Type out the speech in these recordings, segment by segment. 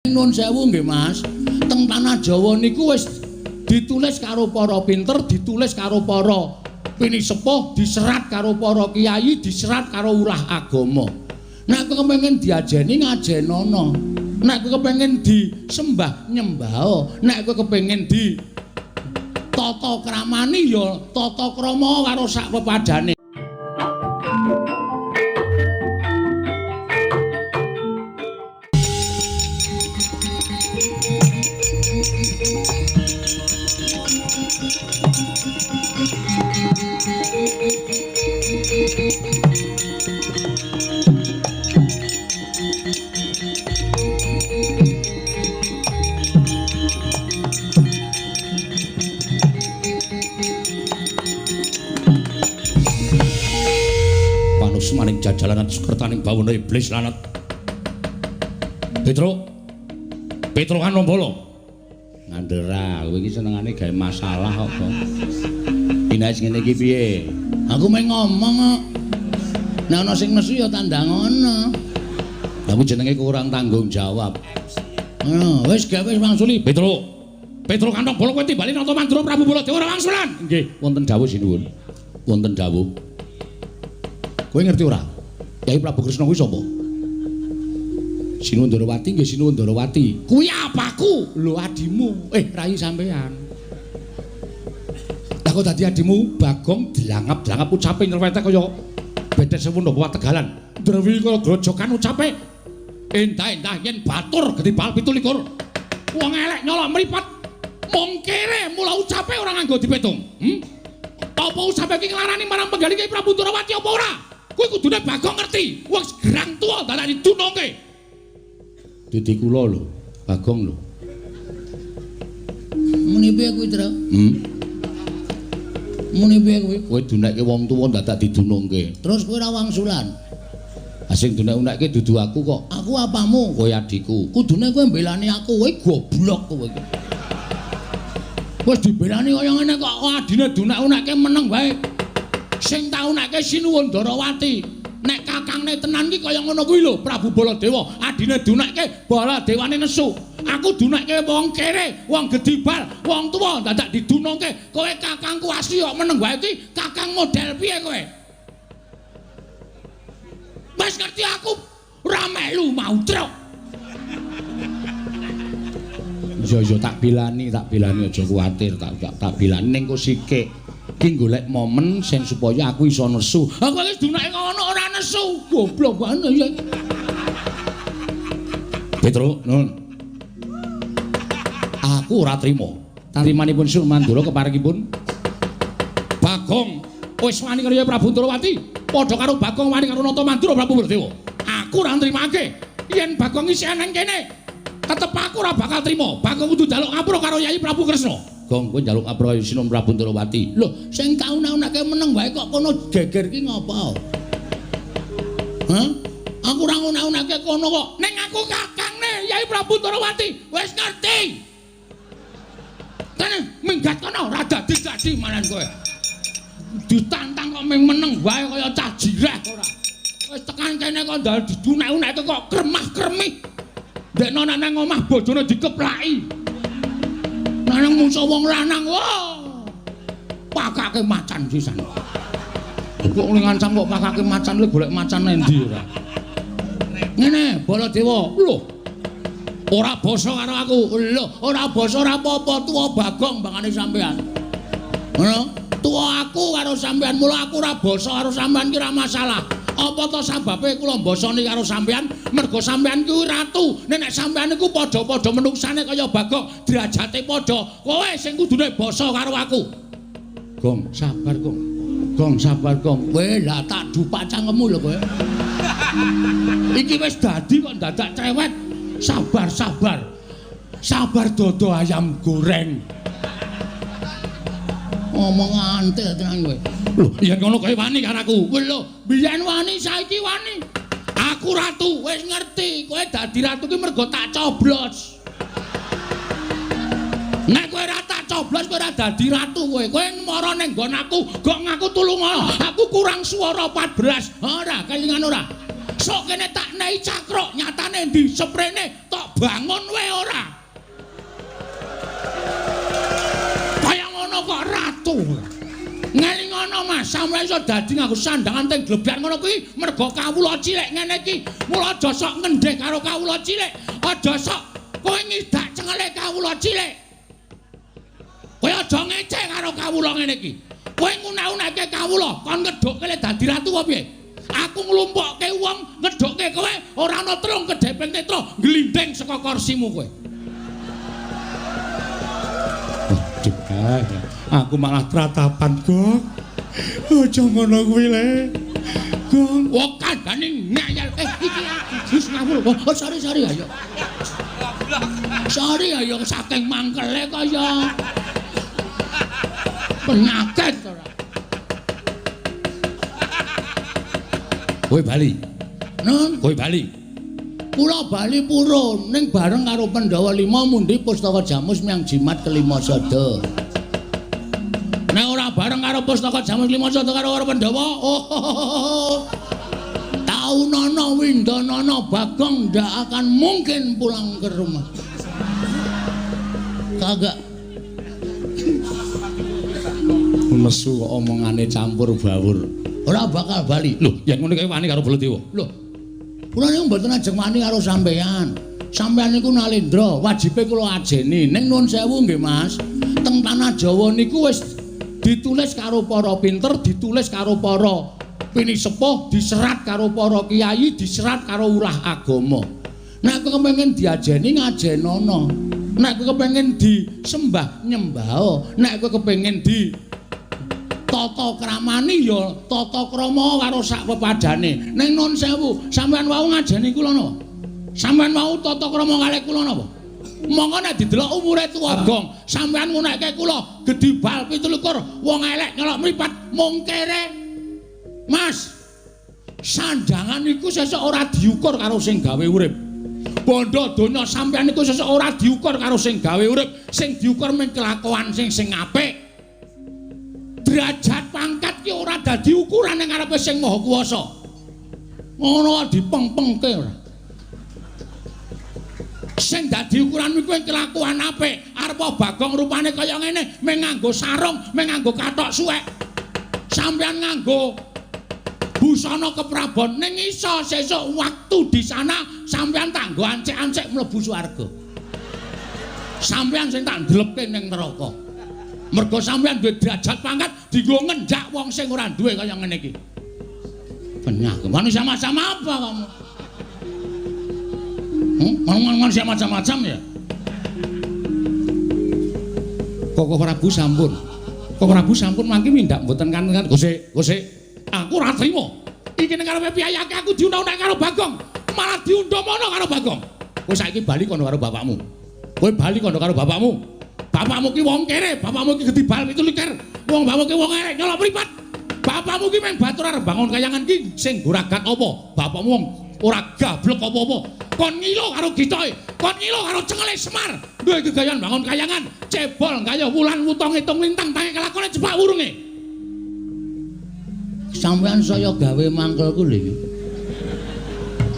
Nuwun sewu nggih, Mas. Teng tanah Jawa niku wis ditulis karo para pinter, ditulis karo para pinisepuh, diserat karo para kiai, diserat karo ulah agama. Nek kowe kepengin diajeni ngajenono. Nek kowe kepengin disembah nyembah. Nek kowe kepengin di tata kramani ya tata krama karo sak pepadane. Maning jajalanan sukertaning bawana iblis lanat. Petro. Petro kan Nombolo. Ngandera, kowe iki senengane gawe masalah kok. Inais ngene iki piye? Aku mung ngomong kok. Nek ana sing nesu ya tandangono. Lah kuwi jenenge kurang tanggung jawab. Ngono, wis gawe wis wangsuli. Petro. Petro kan Nombolo kowe timbali Nata Mandura Prabu Baladewa ora wangsulan. Nggih, wonten dawuh sinuwun. Wonten dawuh. Kowe ngerti ora? Kyai Prabu Kresna kuwi sapa? Sinuwun Ndarawati nggih Sinuwun Ndarawati. Kuwi apaku? Lho adimu. Rai sampean. Lah kok dadi adimu Bagong dilangap-dilangap ucape nyerwete kaya bedes sewu napa Tegalan. Drewi kaya grojokan ucape. Endah-endah yen batur gedhe bal 27. Wong elek nyolok mripat. Mung kere mula ucape ora nganggo dipetung. Apa ucape iki nglarani marang penggalih Kyai Prabu Ndarawati apa ora? Kuwi kudune Bagong ngerti. Wong gerang tuwa dadak didunungke. Didi kula lho, Bagong lho. Muni piye kuwi, Tru? Muni piye kuwi? Kowe dunekke wong tuwa dadak didunungke. Terus kowe ora wangsulan. Ha sing dunek-unekke dudu aku kok. Aku apamu? Kowe adikku. Kudune kowe mbelani aku, kowe goblok kowe iki. Wis dibelani kaya ngene kok adine dunek-unekke meneng wae. Sing taunake Sinuwun Ndarawati. Nek kakangne tenan ki kaya ngono kuwi lho, Prabu Baladewa. Adine dunekke, Baladewane nesu. Aku dunekke wong kere, wong gedibal, wong tuwa dadak didunungke. Kowe kakangku asli kok meneng wae iki, kakang model piye kowe? Wis ngerti aku ora melu mautruk. Iya iya tak bilani aja kuwatir, tak bilani ning kok sikik. Ki golek momen sing supaya aku iso nesu. Aku wis dunake ngono ora nesu. Goblok banget ya. Petro, nun. Aku ora trima. Tarimanipun Sur Mandura keparengipun Bagong wis wani karo Prabu Ndarawati, padha karo Bagong wani karo Nata Mandura Prabu Baladewa. Aku ora nrimake. Yen Bagong isih nang kene, tetep aku ora bakal trima. Bagong kudu njaluk ngapura karo Yai Prabu Kresna. Gong, kowe njaluk ngapura karo Sinuwun Prabu Ndarawati. Lho, sing taun-taunake meneng wae kok kono geger ki ngopo? Hah? Aku ora ngunak-unake kono kok. Ning aku kakangne Yai Prabu Ndarawati. Wis ngerti. Kene minggat kono ora dadi-dadi malan kowe. Ditantang kok ming meneng wae kaya cah jireh ora. Wis tekan kene kok ndal didunek-uneke kok kremah-kremih. Ndekno nang omah bojone dikeplaki. Nang mungso wong lanang, wah. Pakake macan sisan. Kok ngancam kok pakake macan lho golek macan endi ora. Ngene, Baladewa. Lho. Ora basa karo aku. Lho, ora basa ora apa-apa, tuwa Bagong bangane sampean. Ngono? Tuwa aku karo sampean, mula aku ora basa karo sampean ki ora masalah. Apa to sababe kula mbasani karo sampean? Mergo sampean kuwi ratu. Nek sampean iku padha-padha menungsane kaya Bagong, derajate padha. Kowe sing kudune basa karo aku. Gong, sabar, Gong. Gong, sabar, Gong. Kowe lah tak dupak cangkemmu lho kowe. Iki wis dadi kok dadak cewek. Sabar, sabar. Sabar dodo ayam goreng. Ngomong antil tenan kowe. Lho, yen ngono kowe wani karo aku. Lho, biyen wani saiki wani. Aku ratu, wis ngerti. Kowe dadi ratu ki mergo tak coblos. Nek kowe ora tak coblos kowe ora dadi ratu kowe. Kowe mara ning nggon aku, gok ngaku tulunga. Aku kurang swara 14. Ora kelingan ora. Sok kene tak nei cakruk, nyatane ndi seprene tok bangun wae ora. Kaya ngono kok ratu. Ngelingono Mas, sampeyan iso dadi nganggo sandangan teng glebyar ngono kuwi mergo kawula cilik ngene iki. Mula aja sok ngendheh karo kawula cilik, aja sok kowe ngidak cengele kawula cilik. Kowe aja ngece karo kawula ngene iki. Kowe ngunak-unake kawula, kon ngedhukke le dadi ratu apa piye? Aku nglumpukke wong ngedhukke kowe ora ana telung kedheping netra glindhing saka kursimu kowe. Waduh, aku malah tratapan, Gong. Aja ngono kuwi le. Gong, wong kandhane ngeyel. Iki aku wis ngawur. Oh, sorry ayo. Sorry ayo saking mangkele kaya penyakit ora. Kowe bali. Nun, kowe bali. Kula bali purun ning bareng karo Pandhawa 5 mundi pustaka Jamus miyang jimat kelima sada. Nek ora bareng karo pustaka Jamus lima sada karo Pandhawa, oh, taunana windanana Bagong ndak akan mungkin pulang ke rumah. Kagak. Nesu kok omongane campur bawur. Ora bakal bali. Lho, yen ngono kae wani karo Baladewa. Lho, kula niku mboten ajeng wani karo sampeyan. Sampeyan niku nalendra, wajibe kula ajeni. Ning nuwun sewu nggih, Mas. Teng tanah Jawa niku wis ditulis karo para pinter, ditulis karo para pinisepuh, diserat karo para kiai, diserat karo ulah agama. Nek kowe kepengin diajeni ngajenono. Nek kowe kepengin disembah nyembah. Nek kowe kepengin di tata kramani ya tata krama karo sak pepadane. Ning nun sewu, sampeyan wau ngajeni kula napa? Sampeyan wau tata krama kalih kula napa? Monggo nek didelok umure tuwa Gong, sampeyan ngunekke kula gedhi bal 27, wong elek nyolok mripat mung kere. Mas, sandangan iku sesuk ora diukur karo sing gawe urip. Bondo donya sampeyan iku sesuk ora diukur karo sing gawe urip, sing diukur mung kelakuan sing apik. Derajat pangkat ki ora dadi ukuran ning ngarepe sing Maha Kuwasa. Ngono dipengpengke ora. Sing dadi ukuran kuwi kelakuan apik. Arep Bagong rupane kaya ngene, mung nganggo sarung, mung nganggo kathok suwek. Sampeyan nganggo busana keprabon ning iso sesuk waktu di sana sampeyan tak nggo ancik-ancik mlebu swarga. Sampeyan sing tak ndlepke ning neraka. Mergo sampeyan duwe derajat pangkat dienggo ngenjak wong sing ora duwe kaya ngene iki. Penyakit. Manusia macam apa kamu? Manusia macam-macam ya? Koko Prabu sampun. Koko Prabu sampun mangke mindak mboten kanten. Gosek, gosek. Aku ora trimo. Iki ning karepe piyayake aku diundang-undang karo Bagong. Malah diundang mono karo Bagong. Kowe saiki bali kono karo bapakmu. Kowe bali kono karo bapakmu. Bapakmu ki wong kere, bapakmu ki gedhi bal 27. Wong bapakmu ki wong elek nyolok mripat. Bapakmu ki mung batur arep bangun kayangan ki sing goragat apa? Bapakmu wong ora gablek apa-apa. Kon ngilo karo gitoe, kon ngilo karo cengele Semar. Duwe gegayan bangun kayangan, cebol gaya wulan wuta ngitung lintang tangi kelakone cepak wurunge. Sampeyan saya gawe mangkelku lho iki.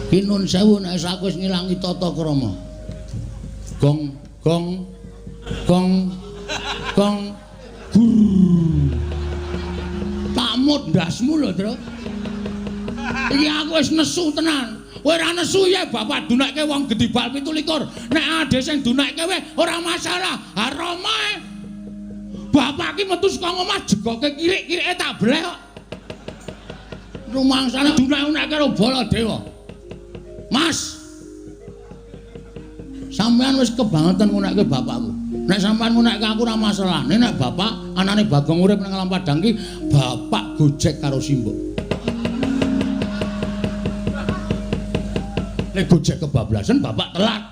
Ki nun sewu nek aku wis ngilangi tata krama. Gong gong gong gong gur. Tak mut ndasmu lho, Tru. Iki aku wis nesu tenan. Kowe ora nesu ya bapak dunekke wong gedhi bal 27. Nek ade sing dunekke wae ora masalah. Ha Rama. Bapak ki metu saka omah jegoke kirik-kirike tak bleh kok. Rumangsane dunek-unekke karo Baladewa. Mas. Sampeyan wis kebangetan ngunekke bapakku. Nek sampeyan ngunekke aku ora masalah. Nek bapak anane Bagong urip nang alam padang ki bapak gojek karo simbok. Nek gojek kebablasan bapak telat.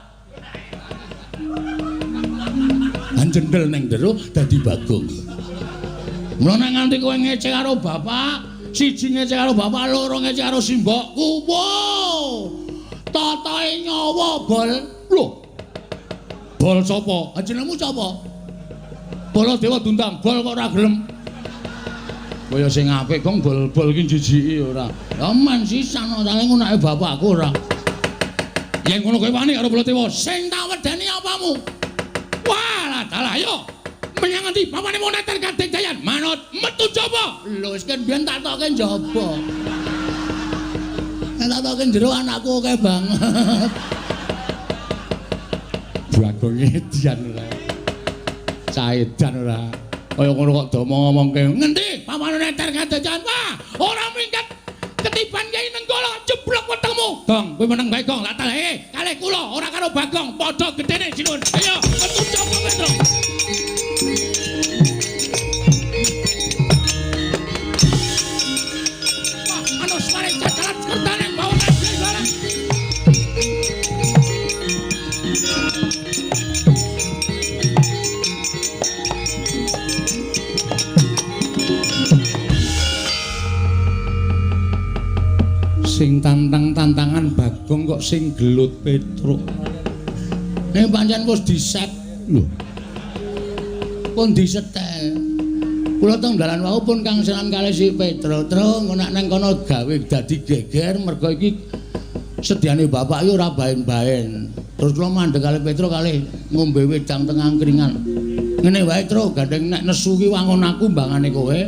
Anjendel ning jero dadi Bagong. Mula nek nganti kowe ngece karo bapak, siji ngece karo bapak, loro ngece karo simbokku. Wow. Totoe nyawa bol. Lho. Bol sapa? Jenengmu sapa? Baladewa diundang, bol kok ora gelem. Kaya sing apik gong bol-bol ki jijiki ora. Ya men sisan kok tak ngunake bapakku ora. Yen ngono kowe wani karo Baladewa, sing tak wedeni apamu? Wah, dalah ayo. Menyang ngendi pawane moneter kadigdayan? Manut metu jaba. Lho wis ken biyen tak tokke njaba. Nek tak tokke jero anakku akeh banget. Bagong edian ora. Caedan ora. Kaya ngono kok do ngomongke. Ngendi pawane neter kadigdayan? Wah, ora minggat. Ketiban Kyai Nenggala jeblok wetengmu. Gong, kowe meneng bae Gong. Lah talehe kalih kula ora karo Bagong, padha gedene sinuwun. Ayo, metu jaba Petro. Wah, anu sware jajalan kertane bawa kabeh barang. Sing tantang-tantangan Bagong kok sing gelut Petruk. Nek pancen wis diset lho. Pun disetel. Kula teng dalan wau pun kangselan kalih si Petruk. Truk ngono nang kono gawe dadi geger mergo iki sediane bapak iki ora baen-baen. Terus kula mandeg kalih Petruk kalih ngombe wedang teng angkringan. Ngene wae Truk, gandeng nek nesu ki wangun aku mbangane kowe.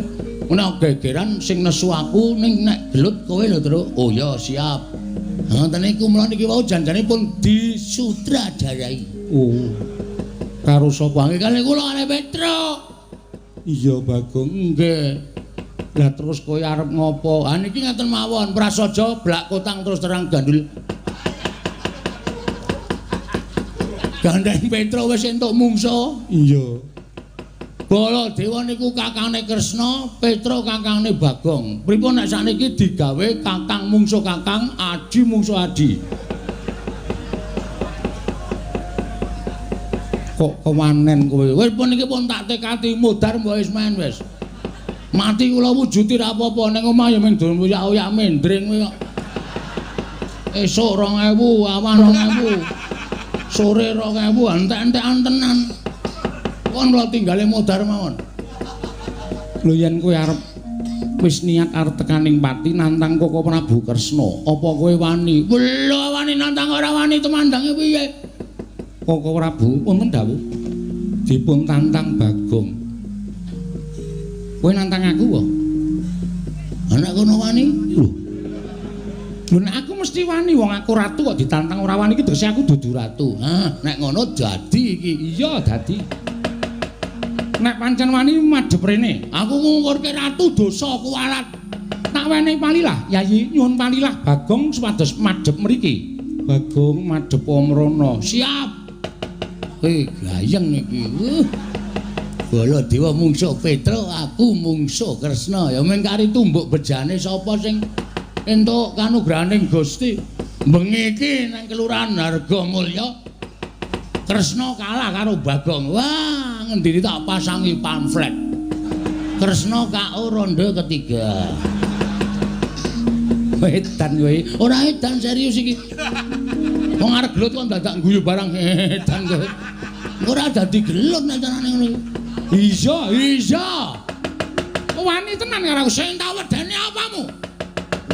Nek gegeran sing nesu aku ning nek gelut kowe lho Truk. Oh ya siap. Ngoten niku mula niki wau janjane pun disutradarai. Oh. Karo sapa? Nggih kalih kula kalih Petruk. Iya Bagong. Nggih. Lah terus kowe arep ngopo? Ha niki ngaten mawon, prasaja blak kotang terus terang gandul. Gandeng Petruk wis entuk mungsa. Iya. Baladewa niku kakangne Kresna, Petruk kakangne Bagong. Pripun nek sakniki digawe kakang mungsuh kakang, adi mungsuh adi. Kok kewanen kowe? Wis pun niki pun tak tekati mudhar mbok wis men wis. Mati kula wujuti ra apa-apa ning omah ya mung oyak-oyak mendring kowe kok. Esuk 2000, awan 2000. Sore 2000, entek-entekan tenan. Kon kula tinggale modar mawon. Lho yen kowe arep wis niat arep tekaning pati nantang Koko Prabu Kresna, apa kowe wani? Lho wani nantang ora wani tumandange piye? Koko Prabu wonten dawuh dipun tantang Bagong. Kowe nantang aku kok? Nek kono wani? Lho. Lho nek aku mesti wani wong aku ratu kok ditantang ora wani iki tegese aku dudu ratu. Hah, nek ngono dadi iki. Iya dadi. Nek pancen wani madhep rene, aku ngungkurke ratu dosa kuwalat. Tak wenehi palilah, Yayi, nyuwun palilah Bagong supados madhep mriki. Bagong madhep mrono. Siap. Gayeng iki. Baladewa mungsuh Petruk, aku mungsuh Kresna. Ya mung kari tumbuk bejane sapa sing entuk kanugrahaning Gusti. Bengi iki nang Kelurahan Hargomulya Kresna kalah karo Bagong. Wah, ngendiri tak pasangi pamflet. Kresna KO ronde ketiga. Wedan kowe. Ora edan serius iki. Wong arep gelut kok dadak guyu barang edan kowe. Ora dadi gelut nek carane ngono iki. Iya, iya. Wani tenan karo aku. Sing tak wedeni apamu?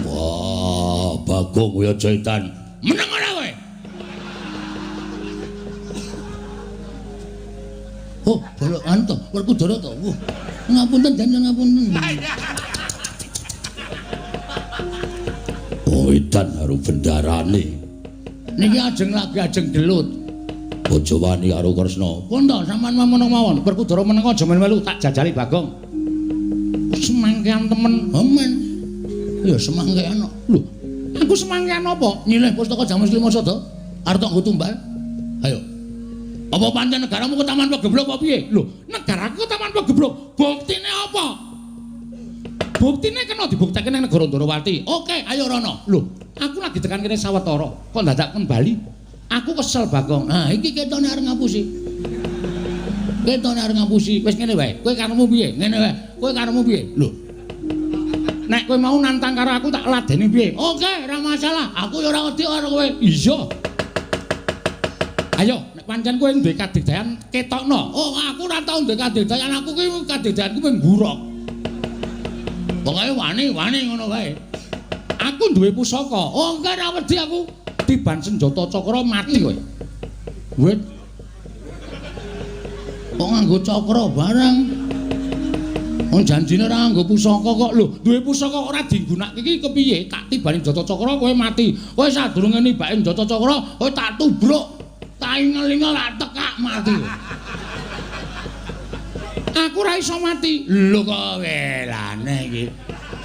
Wah, Bagong kowe aja edan. Meneng ora kowe? Oh, bolok anu to, Werkudara to. Wah, ngapunten jan ngapunten. Oh, edan karo bendarane. Niki ajeng lagi ajeng gelut. Aja wani karo Kresna. Pun to, sampean meneng mawon. Werkudara meneng aja melu-melu tak jajali Bagong. Semangkean temen. Amen. Ya semangkean kok. Lho, aku semangkean apa? Nyilih pustaka Jamus Lima Sada. Arep tok nggo tumbal. Ayo. Apa pancen negaramu ketaman pegeblok apa piye? Lho, negaraku ketaman pegeblok. Buktine apa? Buktine kena dibuktekke nang negara Ndorowati. Oke, ayo rono. Lho, aku lagi tekan kene sawetara, kok dadak kembali. Aku kesel Bagong. Nah, iki ketone arep ngapusi. Ketone arep ngapusi. Wis ngene wae. Kowe karepmu piye? Ngene wae. Kowe karepmu piye? Lho. Nek kowe mau nantang karo aku tak ladeni piye? Oke, ora masalah. Aku ya ora wedi karo kowe. Iya. Ayo, nek pancen kowe duwe kadigdayan ketokno. Oh, aku ora tau duwe kadigdayan. Aku ki kadigdayanku mung ngurok. Pokoke wani-wani ngono kae. Aku duwe pusaka. Oh, enggak ora wedi aku. Tiban senjata cakra mati kowe. Wit. Kok nganggo cakra barang? Wong janjine ora nganggo pusaka kok. Lho, duwe pusaka ora digunakake iki kepiye? Tak tibani senjata cakra kowe mati. Kowe sadurunge nibake senjata cakra, kowe tak tubruk. Tak ingel-ingel tak tekak mati. Aku ora iso mati. Lho kok welane iki.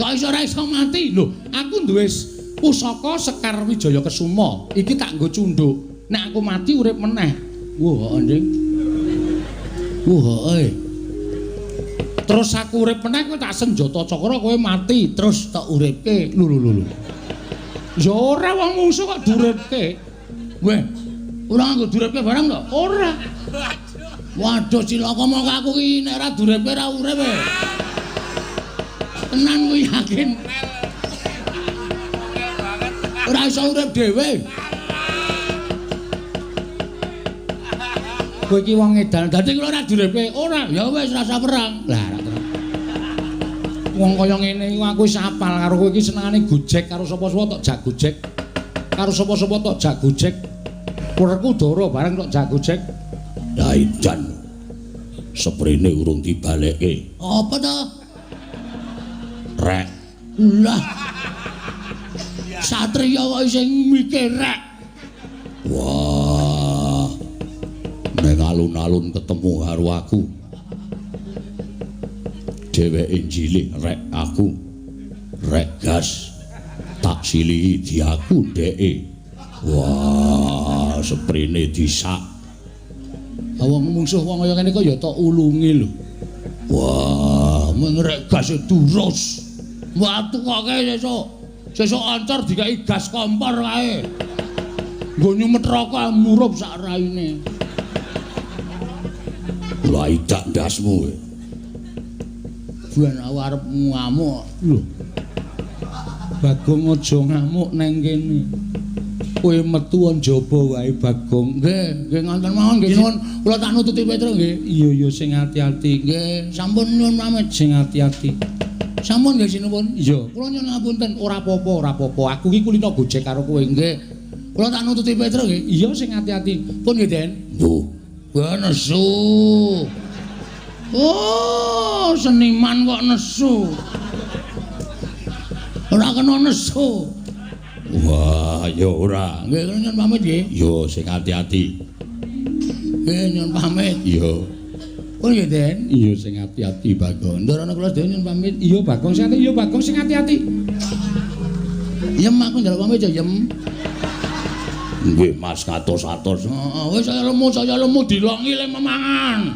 Kok iso ora iso mati? Lho, aku duwe pusaka Sekar Wijaya Kesuma. Iki tak nggo cunduk. Nek aku mati urip meneh. Wah, anjing. Wah, eh. Terus aku urip meneh kowe tak senjata cakra kowe mati, terus tak uripke. Lho lho lho. Ya ora wong mungsuh kok diuripke. Weh, ora nganggo diuripke barang to? Ora. Waduh cilaka mongko aku ki nek ora diuripke ora urip e. Tenan ku yakin. Ora iso urip dhewe. Kowe iki wong edan. Dadi kula ora diuripke, ora. Ya wis rasa perang. Lah ora terang. Wong kaya ngene iku aku wis apal karo kowe iki senengane gojek karo sapa-sapa tok jak gojek. Karo sapa-sapa tok jak gojek. Werku dara bareng tok jak gojek. Lah edan. Seprene urung dibalekke. Apa to? Rek. Lah. Satriya kok isih mikir rek. Wah. Ning alun-alun ketemu karo aku. Dheweke njilih rek aku. Rek gas. Tak silihi diaku ndeke. Wah, seprene disak. Wong mungsuh wong kaya ngene kok ya tok ulungi lho. Wah, meng rek gas durus. Watu kok kae sesuk. Sesuk ancor dikai gas kompor kae. Nggo nyumet rokok murup sak raine. Lah idak ndasmu kowe. Ben aku arep ngamuk. Lho. Bagong aja ngamuk neng kene. Kowe metu njaba wae Bagong. Nggih, nggih ngonten mawon nggih nuwun. Kula tak nututi Petro nggih. Iya iya sing ati-ati. Nggih, sampun nyuwun pamit sing ati-ati. Sampun nggih sinuwun. Iya, kula nyuwun ngapunten. Ora apa-apa, ora apa-apa. Aku iki kulino gojek karo kowe nggih. Kula tak nututi Petro nggih. Iya sing ati-ati. Pun nggih, Den. Lho, kowe nesu. Oh, seniman kok nesu. Ora kena nesu. Wah, ya ora. Nggih, kula nyuwun pamit nggih. Yo sing ati-ati. Nggih, nyuwun pamit. Iya. Pun nggih, Den. Iya sing ati-ati, Bagong. Ndarana kula sedaya nyuwun pamit. Iya, Bagong sing ati. Iya, Bagong sing ati-ati. Yem aku njaluk pamit ya, Yem. Nggih, Mas katos-atos. Heeh, wis saya lemu dilongi le memangan.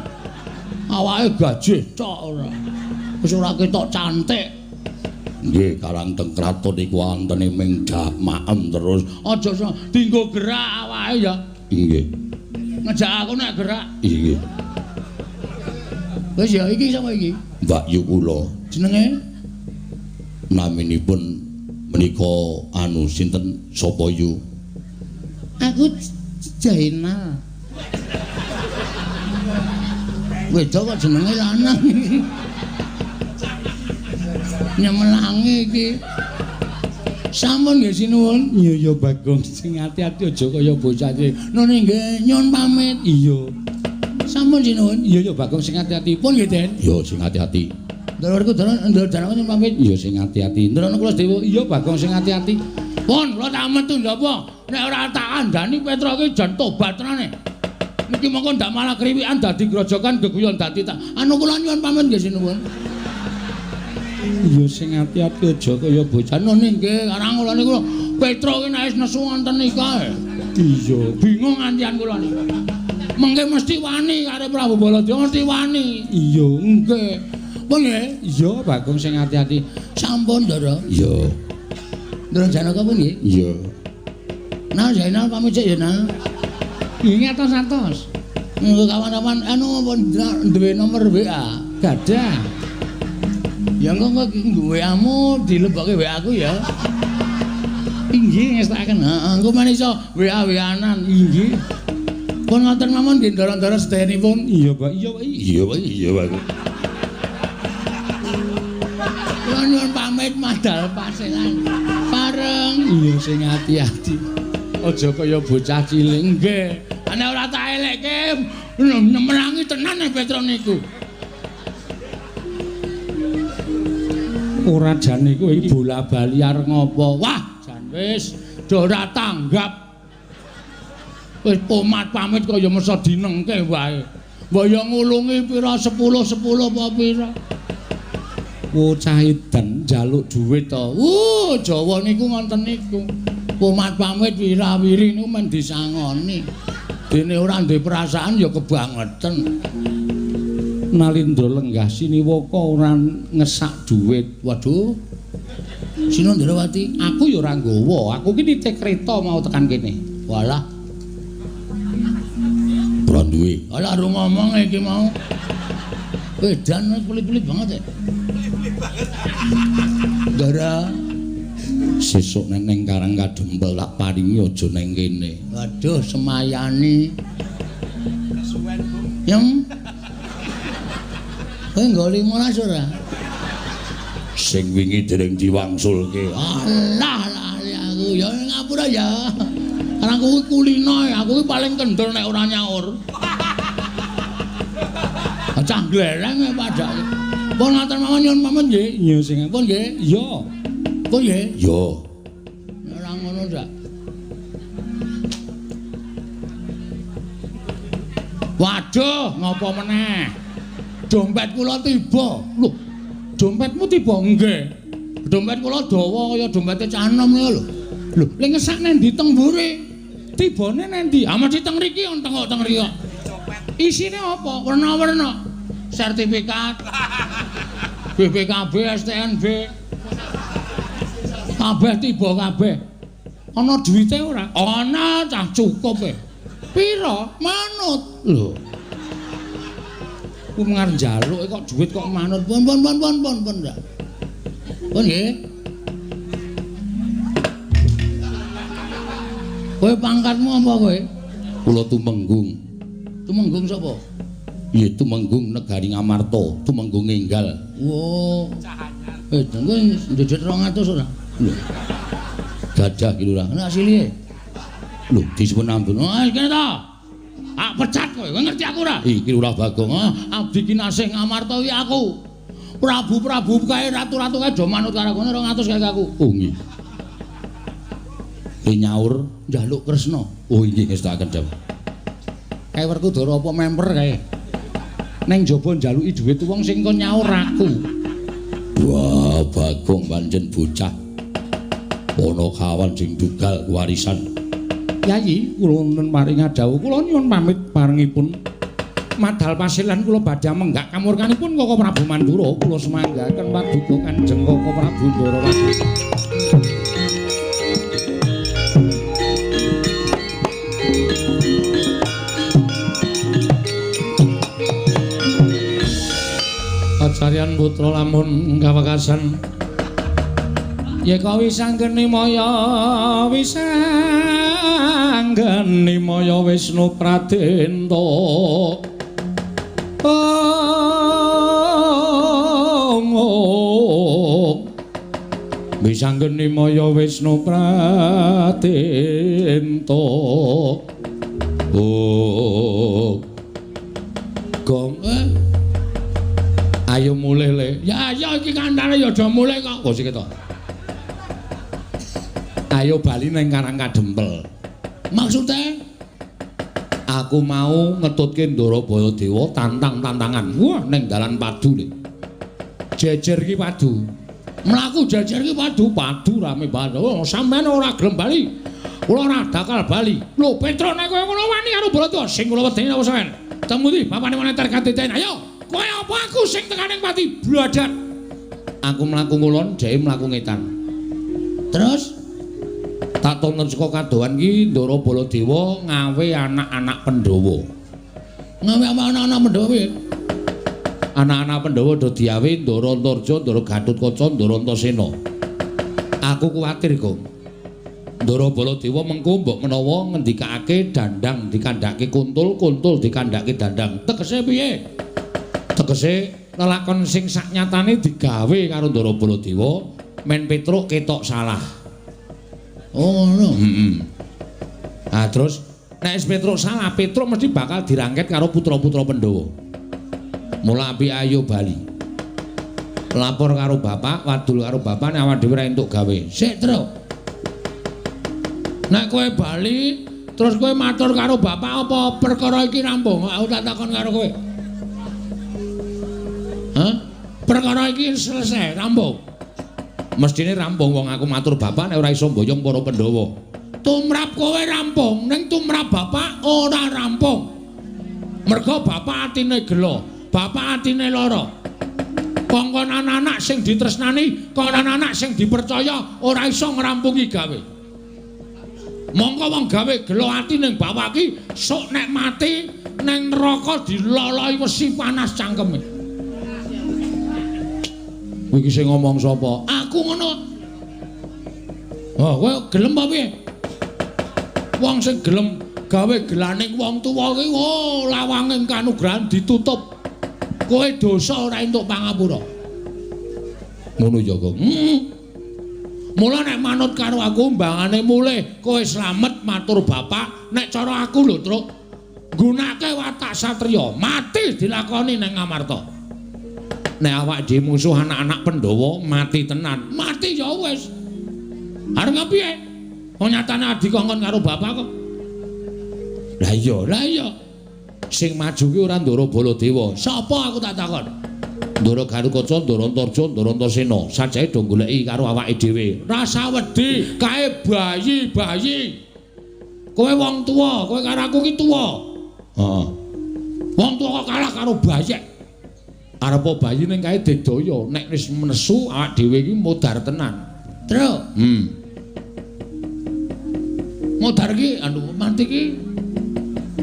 Awake gajih tok ora. Wis ora ketok cantik. Nggih, karang teng kraton iku wontene ming maem terus. Aja dienggo gerak awake ya. Nggih. Ngejak aku nek gerak. Nggih. Wis ya iki sapa iki? Mbak Yu kula. Jenenge? Naminipun menika anu sinten sapa yu? Aku Jainal. Wedok kok jenenge lanang. Nyemelangi iki. Sampun nggih sinuwun. Iya iya Bagong sing ati-ati aja kaya bocah iki. Nune nggih nyuwun pamit. Iya. Sampun sinuwun. Iya iya Bagong sing ati-ati. Pun nggih, Den. Iya sing ati-ati. Ndulurku ndulur nyuwun pamit. Iya sing ati-ati. Ndulur kula sedaya. Iya Bagong sing ati-ati. Pun kula tak metu ndapa. Nek ora tak kandhani Petro iki jan tobat tenane. Niki mongko ndak malah kriwikan dadi grojokan geguyon dadi tak. Anu kula nyuwun pamit nggih sinuwun. Iya sing ati-ati aja kaya bocah nune nggih karang kula niku Petro iki nek wis nesu wonten nika. Iya, bingung ngantian kula niku. Mengke mesti wani karo Prabu Baladewa mesti wani. Iya, nggih. Pun nggih. Iya, Bagong sing ati-ati. Sampun, Ndara. Iya. Ndara Janaka pun nggih. Iya. Nah, Zainal pamit sik ya, Nal. Nggih atos-atos. Engko kawan-kawan anu pun duwe nomor WA. Gadah. Ya engko WA-mu dilebokke WA aku ya. Inggih ngestakaken. Heeh, engko men iso WA-WA-nan. Inggih. Pun ngoten mawon nggih ndara-ndara sedayanipun. Iya, Pak. Iya, Pak. Iya, Pak. Iya, Pak. Kula nyuwun pamit. pamit madal paselan. Pareng. Iya sing ati-ati. Aja kaya bocah cilik. Nggih. Ana ora tak elekke menangi tenan nek Petro niku. Ora jane kowe iki bola-bali arep ngopo? Wah, jan wis do ora tanggap. Wis pomat pamit kaya mesa dinengke wae. Mbok ya ngulungi pira 10 10 apa pira. Bocah edan njaluk dhuwit to. Jawa niku ngoten niku. Pomat pamit wirawiri niku men disangoni. Dene ora duwe perasaan ya kebangetan. Nalindra lenggah siniwaka ora ngesak dhuwit. Waduh. Sinandrawati, aku ya ora nggawa. Aku ki nitih kereta mau tekan kene. Walah. Ora duwe. Alah ora ngomong iki mau. Edan pelit-pelit banget ya. Pelit-pelit banget. Ndara sesuk nek ning Karang Kadempel tak paringi aja ning kene. Waduh, semayani. Kesuwen, Bu. Yang kowe nggo 15 ora? Sing wingi dereng diwangsulke. Alah, lali aku ya ngapura ya. Karang kuwi kulino, aku ki paling kendel nek ora nyaur. Cah glereng padake. Pun ngaten mawon nyuwun pamit nggih. Iya sing pun nggih. Iya. Pun nggih. Iya. Ora ngono ndak. Waduh, ngopo meneh? Dompet kula tiba. Lho, dompetmu tiba? Nggih. Dompet kula dawa kaya dompete cah enom ya lho. Lho, lha ngesak nang ndi teng mburi? Tibane nang ndi? Ah mesti teng mriki, teng teng mriki kok. Isine apa? Werna-werna. Sertifikat. BPKB, STNB. Kabeh tiba kabeh. Ana duwite ora? Ana, cah cukup e. Pira? Manut. Lho. Ku ngarep njaluk kok duit kok manut. Pun pun pun pun pun pun ndak. Pun nggih. Kowe pangkatmu apa kowe? Kula Tumenggung. Tumenggung sapa? Iya, Tumenggung Negari Ngamarta, Tumenggung Enggal. Oh. Kowe ndedhet 200 ora? Lho. Gadah ki lurah. Ana aslihe. Lho, disebut ampun. Oh, kene to. Ah, pecat kowe. Kowe ngerti aku ora? Iki Lurah Bagong. Ah, abdi kinasih Ngamarta iki aku. Prabu-prabu kae ratu-ratu kae do manut karo aku 200 kae aku. Oh nggih. Nyaur njaluk Kresna. Oh nggih ngestakaken dawuh. Kae Werkudara apa memper kae? Neng jaba njaluki dhuwit wong sing kon nyaur aku. Wah, Bagong pancen bocah. Ana kawan sing dugal warisan. Yayi, kula wonten paring dawuh, kula nyuwun pamit parengipun madal pasilan kula badhe menggak kamurkanipun Koko Prabu Mandura. Kula semanggaken paduka Kanjeng Koko Prabu Ndarawati. Acaryan putra lamun kawekasan yeka wisanggeni maya wisanggeni maya Wisnu Pradenta. Om wisanggeni maya Wisnu Pradenta. Oh Gong ayo mulih le. Ya ya iki kandhane ya aja mulih kok. Kok sik to. Ayo bali nang Karang Kadempel. Maksude aku mau ngetutke Ndara Baladewa tantang-tantangan. Wah, ning dalan padu le. Jejer ki padu. Mlaku jejer ki padu, padu rame banget. Oh, sampean ora gelem bali. Kula ora bakal bali. Lho, Petro nek kowe ngono wani karo Baladewa sing kula wedeni apa sampean? Temu ndi bapane moneter katiten. Ayo. Kowe apa aku sing tekaning pati bladat. Aku mlaku ngulon, dheke mlaku ngetan. Terus tak tonton saka kadohan ki Ndara Baladewa ngawe anak-anak Pandhawa. Ngawe anak-anak Pandhawa piye? Anak-anak Pandhawa do diawe Ndara Antarja, Ndara Gatotkaca, Ndara Antasena. Aku kuwatir, Gong. Ndara Baladewa mengko mbok menawa ngendikake dandang dikandhake kuntul, kuntul dikandhake dandang. Tegese piye? Tegese lelakon sing saknyatane digawe karo Ndara Baladewa Men Petruk ketok salah. Oh ngono. Heeh. Ah terus nek wis Petruk salah, Petruk mesti bakal dirangket karo putra-putra Pandhawa. Mula apik ayo bali. Lapor karo bapak, wadul karo bapak nek awak dhewe ora entuk gawe. Sik, Truk. Nek kowe bali terus kowe matur karo bapak apa perkara iki rampung? Aku tak takon karo kowe. Hah? Perkara iki selesai, rampung. Mestine rampung wong aku matur bapak nek ora iso mboyong para Pandhawa. Tumrap kowe rampung, ning tumrap bapak ora rampung. Mergo bapak atine gelo, bapak atine lara. Kongkon anak-anak sing ditresnani, kongkon anak sing dipercaya ora iso ngrampungi gawe. Mongko wong gawe gelo ati ning bawah iki sok nek mati ning neraka diloloi wesi panas cangkeme. Kowe iki sing ngomong sapa? Aku ngono. Oh, kowe gelem apa piye? Wong sing gelem gawe gelaning wong tuwa ki, oh, lawange kanugrahan ditutup. Kowe dosa ora entuk pangapura. Ngono ya, Kang. Mula nek manut karo aku mbangane mulih kowe slamet matur bapak, nek cara aku lho, Truk. Nggunake watak satriya, mati dilakoni ning Ngamarta. Nek awak dhewe musuh anak-anak Pandhawa mati tenan. Mati ya wis. Arep piye? Wong nyatane adi kongkon karo bapak kok. Lah iya, lah iya. Sing maju ki ora Ndara Baladewa. Sapa aku tak takon? Ndara Garukaca, Ndara Antarja, Ndara Antasena. Sajae do goleki karo awake dhewe. Rasa wedi kae bayi-bayi. Kowe wong tuwa, kowe karo aku ki tuwa. Heeh. Wong tuwa kok kalah karo bayek. Arepa bayi ning kae digdaya, nek wis nesu awak dhewe iki modar tenan. Truk. Modar ki anu mati ki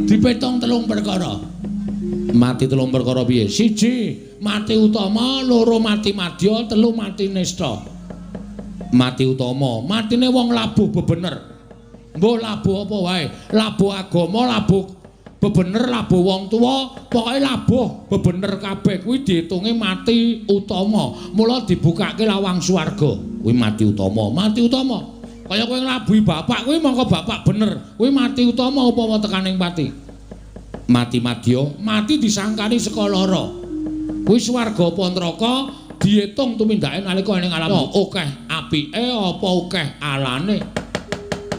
dipetong telung perkara. Mati telung perkara piye? Siji, mati utama, loro mati madya, telu mati nista. Mati utama, matine wong labuh bebener. Mbuh labuh apa wae, labuh agama, labuh bebener, labuh wong tuwa, pokoke labuh bebener kabeh kuwi diitunge mati utama. Mula dibukake lawang swarga. Kuwi mati utama, mati utama. Kaya kowe nglabuhi bapak kuwi mongko bapak bener. Kuwi mati utama upama tekaning pati. Mati madya, mati disangkani saka lara. Kuwi swarga apa neraka diitung tumindake nalika ning alam akeh apike apa akeh alane.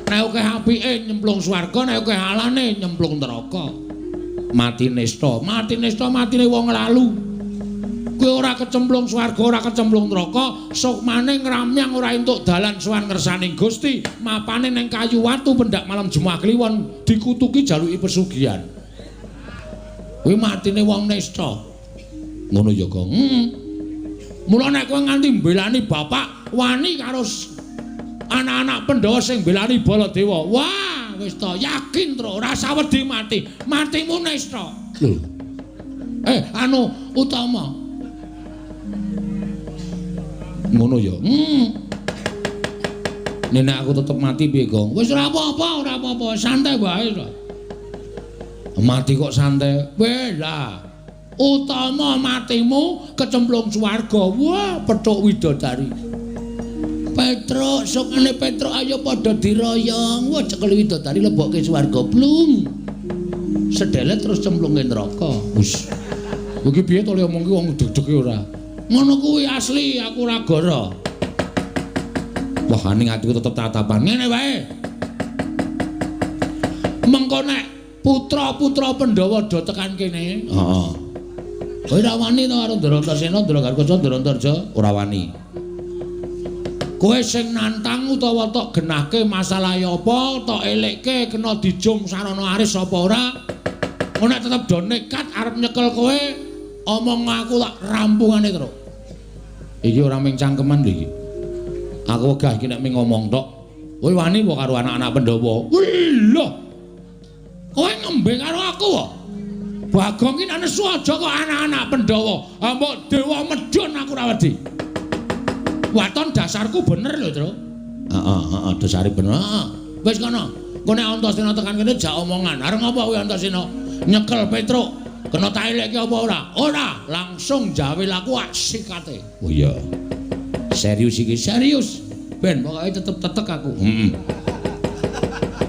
Nek akeh apike nyemplung swarga, nek akeh alane nyemplung neraka. Mati nista, mati nista matine wong lalu. Kowe ora kecemplung swarga, ora kecemplung neraka, sukmane ngramyang ora entuk dalan sowan ngersaning Gusti, mapane ning kayu watu pendak malam Jumat Kliwon dikutuki jaluki pesugihan. Kuwi matine wong nista. Ngono ya, Kang. Mula nek kowe nganti mbelani bapak wani karo anak-anak Pandhawa sing mbelani Baladewa. Wah, wis to yakin Truk, ora sawedi mati. Matimu nista. Lho. Anu utama. Ngono ya. Nek aku tetep mati piye, Gong? Wis ora apa-apa, ora apa-apa, santai wae to. Mati kok santai. Weh lah. Utama matimu kecemplung swarga. Wah, petuk widodari. Petruk, sukane Petruk ayo padha diroyong. Wah, cekel widodari lebokke swarga blung. Sedelet terus cemplunge neraka. Wis. Iki piye to le omong ki wong deg-deg ora? Ngono kuwi asli, aku ora goro. Wah, ning atiku tetep tatapan. Ngene wae. Mengko nek putra-putra Pandhawa do tekan kene. Heeh. Kowe ora wani to karo Ndara Antasena, Ndara Garukaca, Ndara Antarja? Ora wani. Kowe sing nantang utawa tok genahke masalahe apa, tok elekke kena dijum sarana aris apa ora? Ngono nek tetep do nekat arep nyekel kowe, omong aku tak rampungane terus. Iki ora mung cangkeman lho iki. Aku wegah iki nek mung ngomong tok. Kowe wani apa karo anak-anak Pandhawa? Wih lho. Kowe ngembe karo aku kok. Bagong ki nek nesu aja kok anak-anak Pandhawa. Mbok dewa medhun aku ora wedi. Waton dasarku bener lho, Tru. Heeh, heeh, dasare bener. Heeh. Wis kono. Engko nek Antasena tekan kene jak omongan. Arep ngopo kuwi Antasena? Nyekel Petruk. Kena tak elekke apa ora? Ora, langsung jawil aku sikate. Oh iya. Serius iki, serius. Ben pokoke tetep tetek aku. Heeh.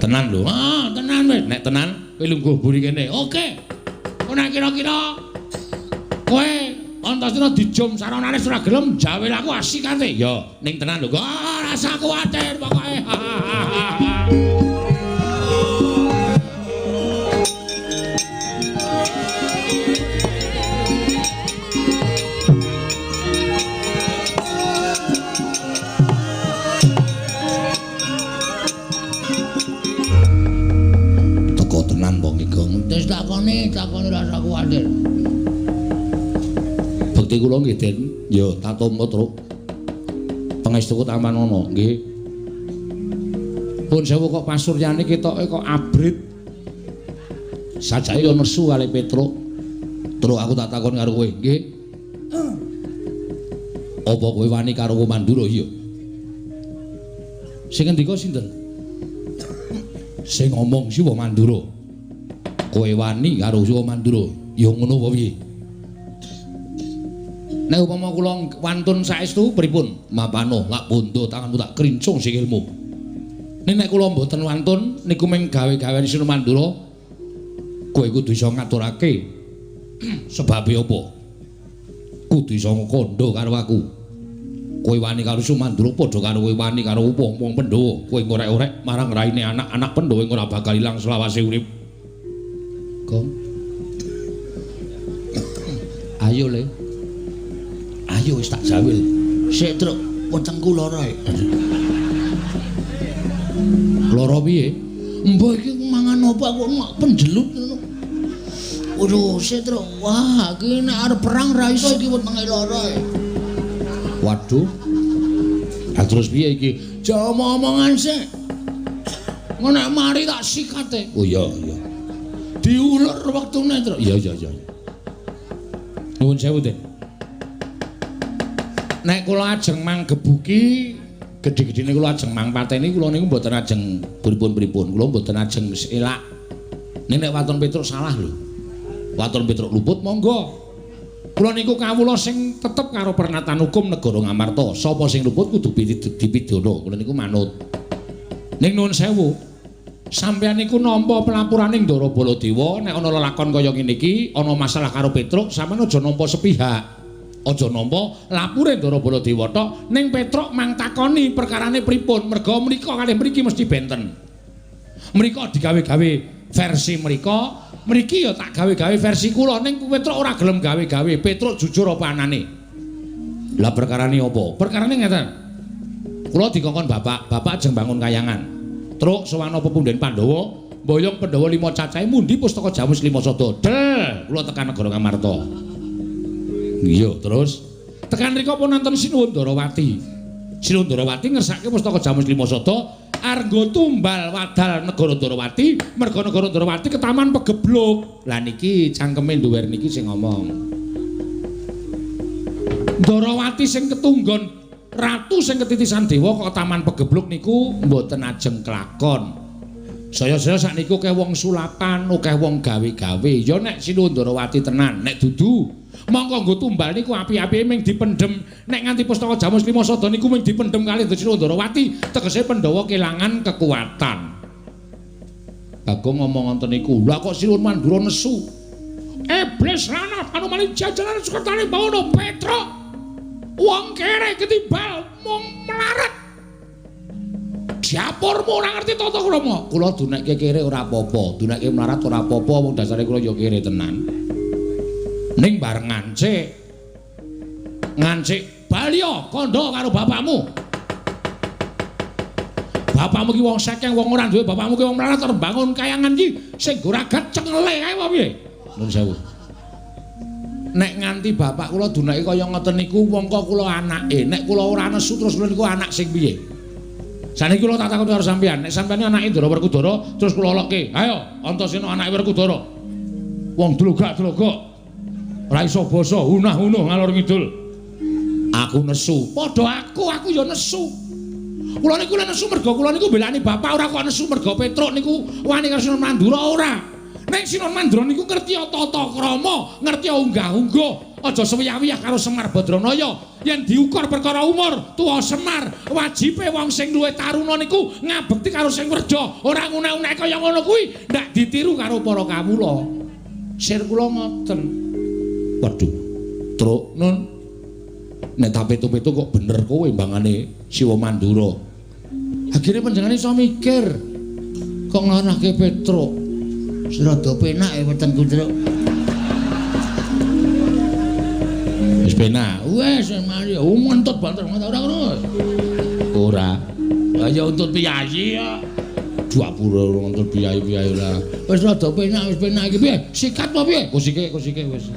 Tenan lho. Ah, tenan wis. Nek tenan kowe lungguh mburi kene. Oke. Ora kira-kira kowe Antasena dijum saronane ora gelem jawil aku asikate. Ya, ning tenan lho. Ah, rasa kuwatir pokoke. Teko tenan wong iki. Wis takoni, takoni rasa kuwatir. Bekti kula nggih, Den. Ya, tak tampa, Truk. Pangestuku tampanana, nggih. Pun sewu kok pasuryane ketoke kok abrit. Sajake yo nesu kali Petruk. Truk aku tak takon karo kowe, nggih. Apa kowe wani karo Mandura? Iya. Sing ngendika sinten? Sing ngomong Siwa Mandura. Kowe wani karo Siwa Mandura? Ya ngono apa piye? Nek upama kula wantun saestu pripun? Mapano lak bondo tanganmu tak krincung sikilmu. Nek nek kula mboten wantun niku mung gawe-gawean Siwa Mandura, kowe kudu iso ngaturake sebabe apa? Kudu iso kandha karo aku. Kowe wani karo Siwa Mandura padha karo kowe wani karo wong-wong Pandhawa. Kowe ngorek-orek marang raine anak-anak Pandhawa ora bakal ilang selawase urip. Gong. Ayo le. Ayo wis tak jawil. Sik, Truk, wetengku lara. Lara piye? Mbah iki mangan apa aku mak penjelut ngono. Waduh, sik, Truk. Wah, iki nek arep perang ra iso iki wetenge lara. Waduh. Lah terus piye iki? Aja omong-omongan sik. Ngono nek mari tak sikate. Oh iya, iya. Diulur wektune, Truk. Iya, iya, iya. Nuwun sewu, Den. Nek kula ajeng manggebuki gedhe-gedhene kula ajeng mangpateni kula niku mboten ajeng pripun-pripun, kula mboten ajeng elak. Ning nek waton Petruk salah lho. Waton Petruk luput monggo. Kula niku kawula sing tetep karo pernatan hukum negara Ngamarta. Sapa sing luput kudu dipidana. Kula niku manut. Ning nuwun sewu, sampeyan niku nampa pelapurane Ndara Baladewa nek ana lelakon kaya ngene iki, ana masalah karo Petruk, sampeyan aja nampa sepihak. Aja nampa lapure Ndara Baladewa tok, ning Petruk mang takoni perkarane pripun, merga mrika kalih mriki mesti benten. Mrika digawe-gawe versi mrika, mriki ya tak gawe-gawe versi kula, ning Petruk ora gelem gawe-gawe. Petruk jujur apa anane? Lah perkarane apa? Perkarane ngeten. Kula dikongkon bapak, bapak ajeng bangun kayangan. Truk sowan pepunden Pandhawa, mboyong Pandhawa 5 cacahe mundi pustaka Jamus 5 sada. Del, kula tekan negara Ngamarta. Iya, terus tekan rika pun nonton Sinuwun Darawati. Sinuwun Darawati ngersake pustaka Jamus 5 sada arnggo tumbal wadal negara Darawati, merga negara Darawati ketaman pegebluk. Lah niki cangkeme nduwer niki sing ngomong. Darawati sing ketunggon ratu sing ketitisan dewa kok taman pegebluk niku mboten ajeng kelakon. Saya-saya sakniku akeh wong sulapan, akeh wong gawe-gawe. Ya nek Sinuwun Darawati tenan, nek dudu mongko nggo tumbal niku api-apike ming dipendhem. Nek nganti pustaka Jamus 5 sada niku ming dipendhem kalih Sinuwun Darawati, tegese Pandhawa kelangan kekuatan. Bagong ngomong ngoten niku, lha kok Sinuwun Mandura nesu. Iblis lanat anomali jajaran sukertane bawono Petruk. Wong kere ketimbal mung melarat. Dapurmu ora ngerti tata krama. Kula dunekke kere ora apa-apa, dunekke melarat ora apa-apa, wong dasare kula ya kere tenan. Ning bareng ngancik. Ngancik baliya kandha karo bapakmu. Bapakmu ki wong sekeng, wong ora duwe, bapakmu ki wong melarat arep bangun kayangan ki sing goragat cengele kae apa piye? Nuwun sewu. Nek nganti bapak kula dunake kaya ngoten niku mongko kula anake. Nek kula ora nesu terus kula niku anak sing piye? Saniki kula tak takon karo sampeyan, nek sampeyan anake Ndara Werkudara terus kula lokke. Ayo, Antasena anake Werkudara. Wong dlogak-dlogok. Ora iso basa, hunah-hunuh ngalor ngidul. Aku nesu. Padha aku ya nesu. Kula niku nesu merga kula niku mbelani bapak, ora kok nesu merga Petruk niku wani karo Sinuwun Mandura ora. Nek Sinuwun Mandura niku ngerti tata krama, ngerti unggah-ungguh, Aja suwiyah-wiyah karo Semar Badranaya. Yen diukur perkara umur, tuwa Semar, wajibe wong sing luwih taruna niku ngabekti karo sing werja, ora nguna-unake kaya ngono kuwi, ndak ditiru karo para kawula. Sir kula ngoten. Waduh. Truk nun. Nek tak pitu-pitu kok bener kowe mbangane Siwa Mandura. Akhire panjenengane iso mikir. Kok nglanake Petruk. Wis rada penak e wetengku, Truk. Wis penak. Wis mari ngentut banter ora ngono. Ora. Lah ya untut piyayi ya. Dapure ora ngentut piyayi-piyayi ora. Wis rada penak, wis penak iki piye? Sikat apa piye? Kusike, kusike wis.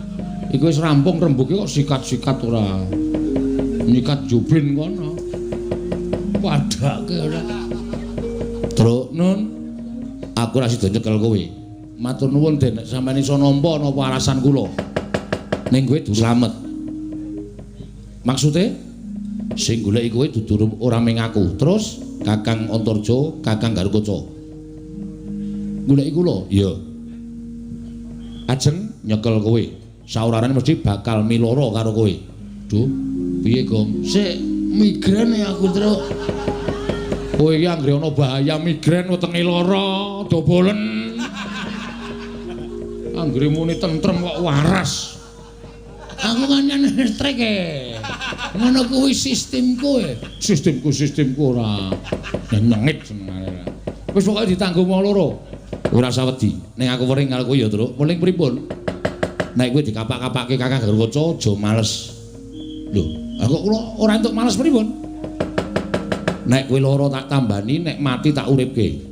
Iku wis rampung rembuke kok sikat-sikat ora. Nyikat jubin kono. Padake ora. Truk nun. Aku ora sida nyekel kowe. Matur nuwun Den, sampeyan iso nampa napa alasan kula. Ning kowe dudu slamet. Maksude sing goleki kowe dudu ora ming aku. Terus Kakang Antarja, Kakang Garukaca. Goleki kula? Iya. Ajeng nyekel kowe. Saurarane mesti bakal miloro karo kowe. Duh, piye, Gong? Sik migren ya aku, Truk. Kowe iki anggere ana bahaya migren wetenge lara, dobolen. Anggere muni tentrem kok waras. Aku kan listrik e. Ngono kuwi sistemku e. Sistemku ora nyengit senengane. Wis pokoke ditanggung wong loro. Ora usah wedi. Ning aku wering karo kowe ya, Truk. Weling pripun? Nek kowe dikapak-kapake Kakang Garukaca aja males. Lho, aku kula ora entuk males pripun? Nek kowe lara tak tambani, nek mati tak uripke.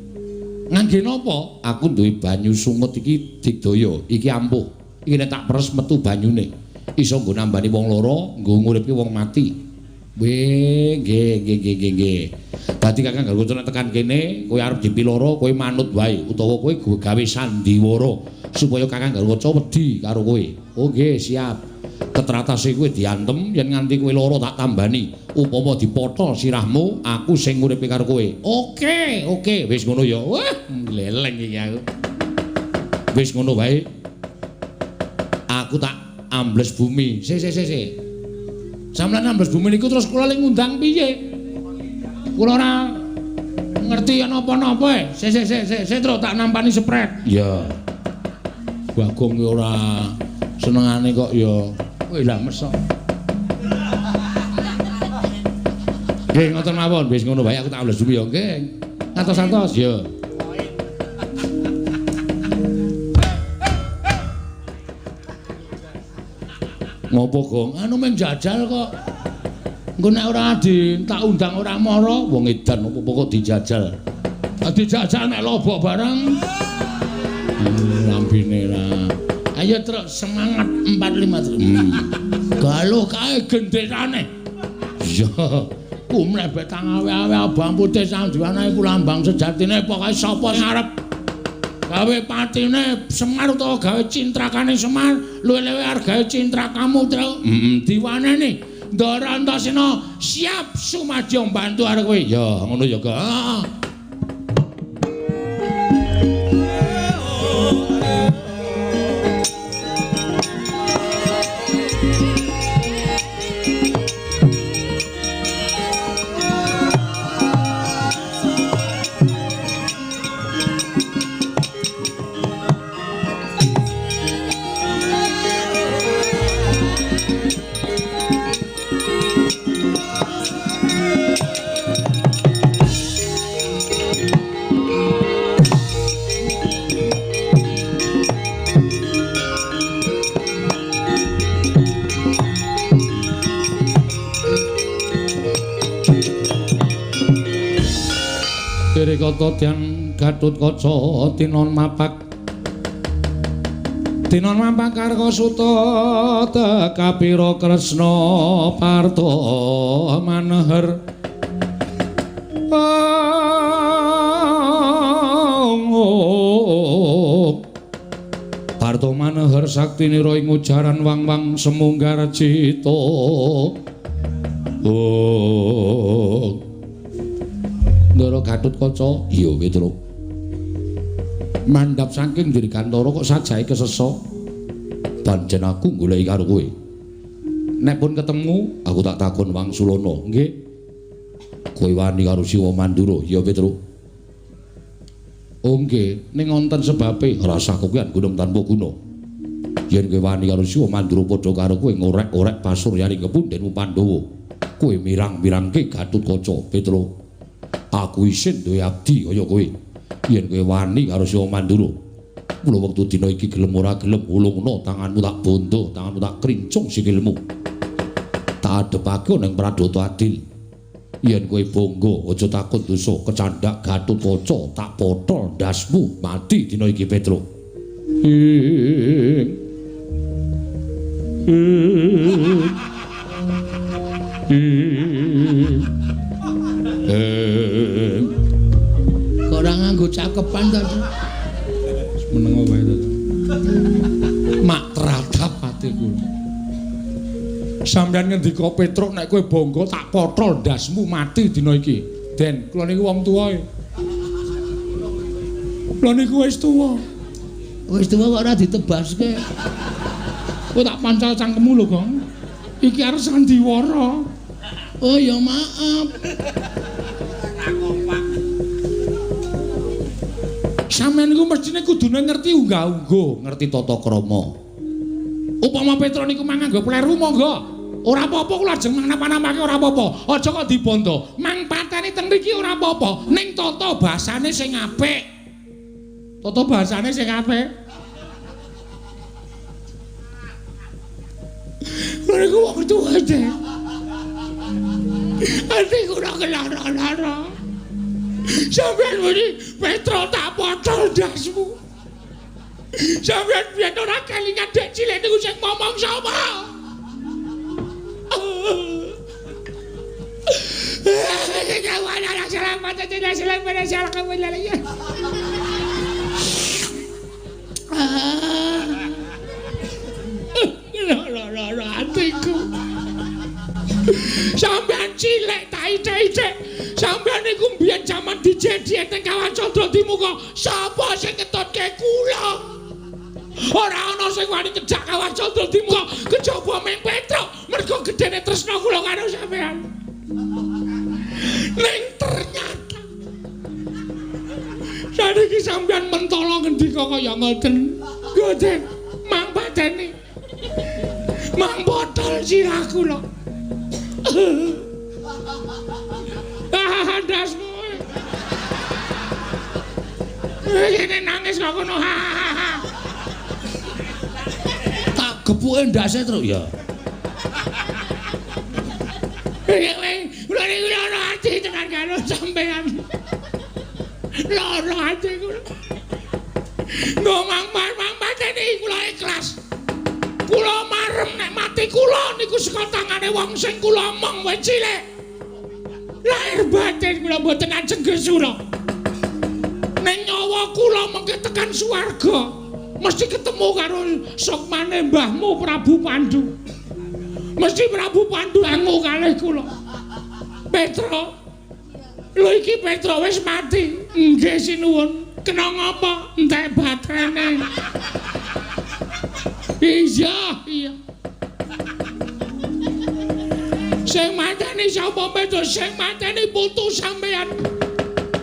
Ngangge napa? Aku duwe banyu sungut iki digdaya, iki ampuh. Iki nek tak peres metu banyune. Iso nggo nambani wong lara, nggo nguripke wong mati. Weh, nggih nggih nggih nggih. Dadi Kakang Garukaca nek tekan kene, kowe arep dipiloro, kowe manut wae utawa kowe gawe sandiwara supaya Kakang Garukaca wedi karo kowe. Oh nggih, siap. Ketratase kowe diantem yen nganti kowe lara tak tambani. Upama dipotho sirahmu, aku sing nguripi karo kowe. Oke, oke, wis ngono ya. Wah, gleleng iki aku. Wis ngono wae. Aku tak ambles bumi. Sik sik sik sik. Sampeyan ambles bumi niku terus kula le ngundang piye? Kula ora ngerti napa-napa e. Sik sik sik sik sik terus tak nampani sprek. Iya. Bagong ki ora senengane kok ya. Wih lah mesok. Nggih ngoten mawon, wis ngono wae aku tak ambles bumi ya nggih. Ngantos-antos ya. Ngopo, Gong? Anu men jajal kok. Engko nek ora di tak undang ora mara, wong edan opo kok dijajal. Dijajal nek lobok bareng. Lambene ra. Ayo truk semangat 45 truk. Galuh kae genderane. Iya. Kumlebet tangawe-awe abang putih sandiwane iku lambang sejatine pokoke sapa sing arep gawe patine Semar utawa gawe cintrakane Semar luwih-luwih argae cintrakamu truk. Heeh, diwaneni. Ndara Antasena siap sumadyo mbantu arep kowe. Ya, ngono ya, Kak. Kata Dyang Gathotkaca tinon mapak tinon mapak Karkasuta tekapira Kresna Parta Maneher. Parta Maneher saktinira ing ujaran wang-wang semunggar cita. Oh. Ndara Gathotkaca, iya Petruk. Mandhap saking Dirgantara kok sajahe kesesa. Pancen aku goleki karo kowe. Nek pun ketemu, aku tak takon wangsulana. Nggih. Kowe wani karo Siwa Mandura, ya Petruk? Oh nggih, ning wonten sebabe rasah kowean gunung tanpa guna. Yen kowe wani karo Siwa Mandura padha karo kowe ngorek-orek pasuryaning kepundhenmu Pandhawa. Kowe mirang-mirangke Gatotkaca, Petruk. Aku isin duwe abdi kaya kowe. Yen kowe wani karo Siwa Mandura, mula wektu dina iki gelem ora gelem ulungna tanganmu tak bondo, tanganmu tak krincung sikilmu. Tak adepake ning Pradata Adil. Yen kowe bangga aja takut dosa kecandhak Gatotkaca tak potol ndasmu mati dina iki Petruk. Kok ora nganggo cakepan to? Meneng wae to. Mak teratap ati kula. Sampeyan ngendika Petruk nek kowe bangga tak potol ndasmu mati dina iki. Den, kula niku wong tuwa e. Kula niku wis tuwa. Wis tuwa kok ora ditebaske. Kowe tak pancal cangkemmu lho, Gong. Iki arep sandiwara. Oh ya maaf. Sampeyan niku mestine kudune ngerti unggah-ungguh, ngerti tata krama. Upama Petruk niku manganggo pleru monggo. Ora apa-apa kula ajeng napa-napake ora apa-apa. Aja kok dibondo. Mang pateni teng mriki ora apa-apa. Ning tata basane sing apik. Tata basane sing apik. Lha niku wong tuwa aja. Ati kula kelara-lara. Sampeyan muni Petruk tak potol ndasmu. Sampeyan biyen ora kelingan dek cilik niku sing momong sapa? Lara atiku. Sampeyan cilik tak icek-icek. Sampeyan niku mbiyen jaman dijedi teng Kawah Candradimuka. Sapa sing ngetutke kula? Ora ana sing wani nyejak Kawah Candradimuka kejaba ming Petruk. Mergo gedene tresna kula karo sampeyan. Ning ternyata saniki sampeyan mentala ngendika kaya ngoten. Ngoten, mang pateni. Mang botol sirah kula. Ah, ndasmu. Ini nangis kok ngono. Tak gepuke ndase, Truk ya. Kula niku lara ati tenan karo sampean. Lara ati kula. Ngomong mang pateni kula ikhlas. Kula marem nek mati kula niku saka tangane wong sing kula omong wis cilik. Lahir batin kula mboten ajeng gresula. Ning nyawa kula mengke tekan swarga mesti ketemu karo sukmane mbahmu Prabu Pandu. Mesti Prabu Pandu angu kalih kula. Petruk. Lho iki Petruk wis mati. Nggih sinuwun. Kena ngapa? Entek baterene. Iya, iya. Sing mateni sapa Petruk? Sing mateni putu sampean.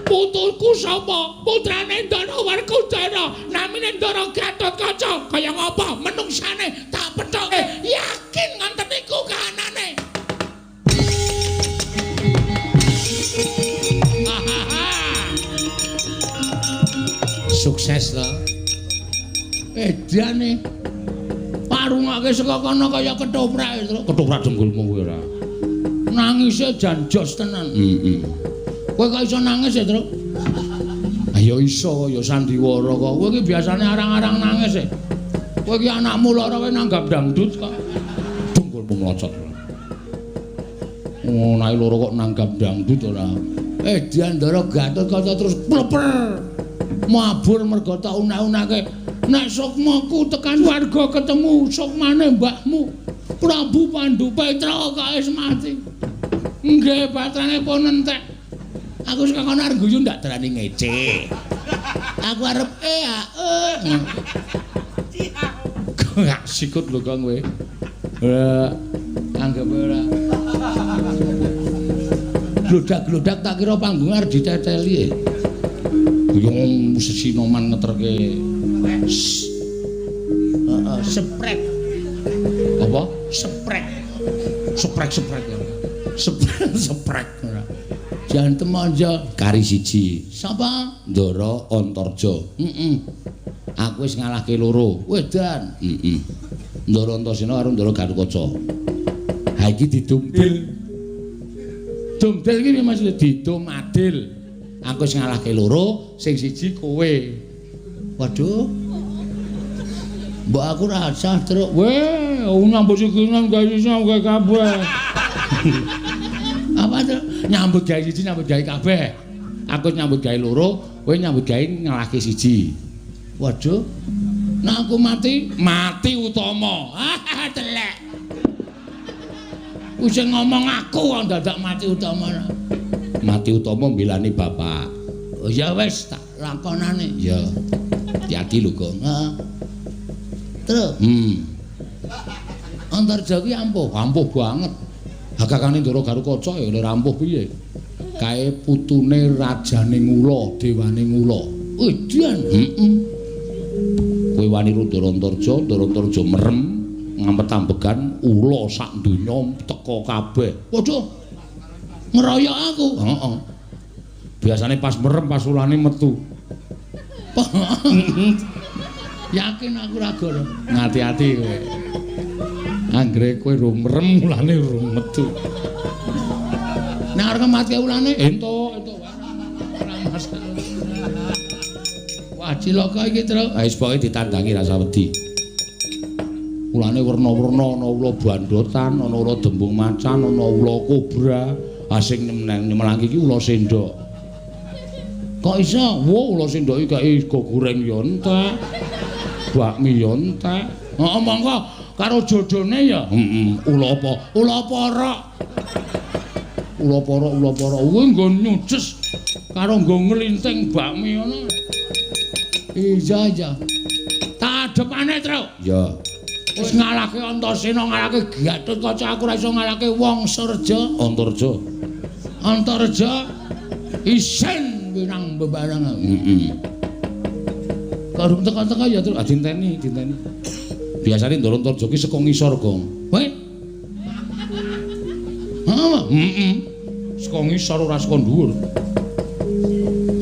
Putuku sapa? Putrane Ndara Werkudara, namine Ndara Gatotkaca. Kaya ngapa menungsane tak pethoke? Yakin ngonten niku kahanane. Sukses to. Edane. Parungake saka kono kaya ketoprak, Truk. Ketoprak dengkulmu kowe ora. Nangise jan jos tenan. Heeh. Kowe kok iso nangis ya, Truk? Ya iso, ya sandiwara kok. Kowe iki biasane arang-arang nangis e. Kowe iki anakmu lara kowe nanggap dangdut kok. Dengkulmu mlocot. Oh, nae loro kok nanggap dangdut ora. Diandara Gatotkaca terus pleper. Mabur mergo tak unak-unake. Nek sukmaku tekan warga ketemu sukmane mbahmu Prabu Pandu Petruk kok wis mati. Nggih, batrane pun entek. Aku saka kono arep guyu ndak darani ngece. Aku arep Kok gak sikut lho Kang kowe. Anggap ora. Glodak-glodak tak kira panggung arep diteteli. Yo sesinoman ngeterke. Heeh, seprek. Apa? Seprek. Seprek-seprek. Seprek ora. Jantem aja kari siji. Sapa? Ndara Antarja. Heeh. Aku wis ngalahke loro. Wedan. Heeh. Ndara Antasena karo Ndara Gatotkaca. Ha iki didumbil. Dumbil iki maksudnya didum adil. Aku wis ngalahke loro, sing siji kowe. Waduh. Mbok aku ora sah, Truk. Weh, nyambut sikinan gawe siji gawe kabeh. Apa, Truk? Nyambut gawe siji nyambut gawe kabeh. Aku nyambut gawe loro, kowe nyambut gawe ngalahke siji. Waduh. Nek aku mati, mati utama. Ah, telek. Wis ngomong aku kok dadak mati utama. Mati utama mbelani bapak. Oh ya wis tak lakonane. Ya. Hati-hati lho, Gong. Heeh. Truk. Antarja ki ampuh, ampuh banget. Hakakane Ndara Garukaca ya ora ampuh piye. Kae putune rajane Ngula, dewane Ngula. Edan. Heeh. Kowe wani Ndara Antarja, Ndara Antarja merem ngampet-ambegan ula sak donya teka kabeh. Waduh. Ngeroyok aku. Heeh. Biasane pas merem pas ulane metu. Yakin aku ra goro. Ngati-ati kowe. Anggere kowe ro merem ulane ro metu. Nek arep mati ulane entuk entuk ora masalah. Wah, cilaka iki, Truk. Ha wis pokoke ditandangi rasa wedi. Ulane werna-werna, ana ula bandotan, ana ula dembung macan, ana ula kobra. Ha sing nyemelangke iki ula sendok. Kok iso? Wo, ula sendok iki kae sego goreng ya entek. Bakmi ya entek. Heeh, monggo karo jodone ya. Heeh, ula apa? Ula porok. Ula porok, ula porok. Kuwi nggo nyuces karo nggo nglinting bakmi ngono. Iya, iya. Tak adepane, Truk. Ya. Wis ngalahke Antasena, ngalahke Gatotkaca, aku ora iso ngalahke Wong Surja. Antarja. Antarja isin winang bebareng. Heeh. Karo teka-teka ya, Truk. Dinteni, dinteni. Biasane Ndara Antarja ki saka ngisor, Gong. Kowe? Heeh, heeh. Saka ngisor ora saka dhuwur.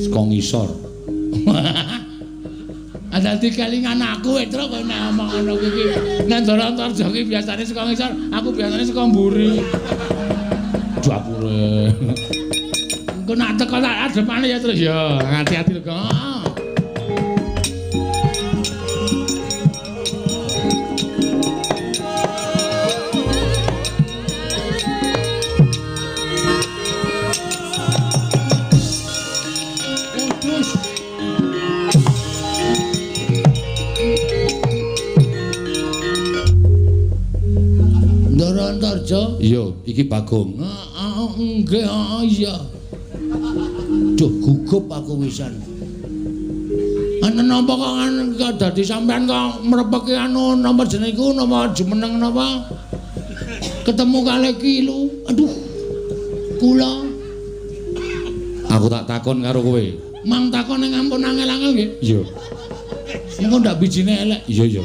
Saka ngisor. Dadi kelingan aku, Truk, kowe nek omong ngono kuwi. Nek Ndara Antarja ki biasane saka ngisor, aku biasane saka mburi. Dapure. Engko nek teko tak adepane ya, Truk. Ya, hati-hati lho, Gong. Antarja? Iya, iki Bagong. Heeh, nggih, iya. Duh, gugup aku wisan. Ana napa kok dadi sampean kok mrepeki anu napa jenenge iku napa jumeneng napa? Ketemu kalih ki lu. Aduh. Kula. Aku tak takon karo kowe. Mang takon ning ampun angel-angel nggih. Iya. Engko ndak bijine elek. Iya, iya.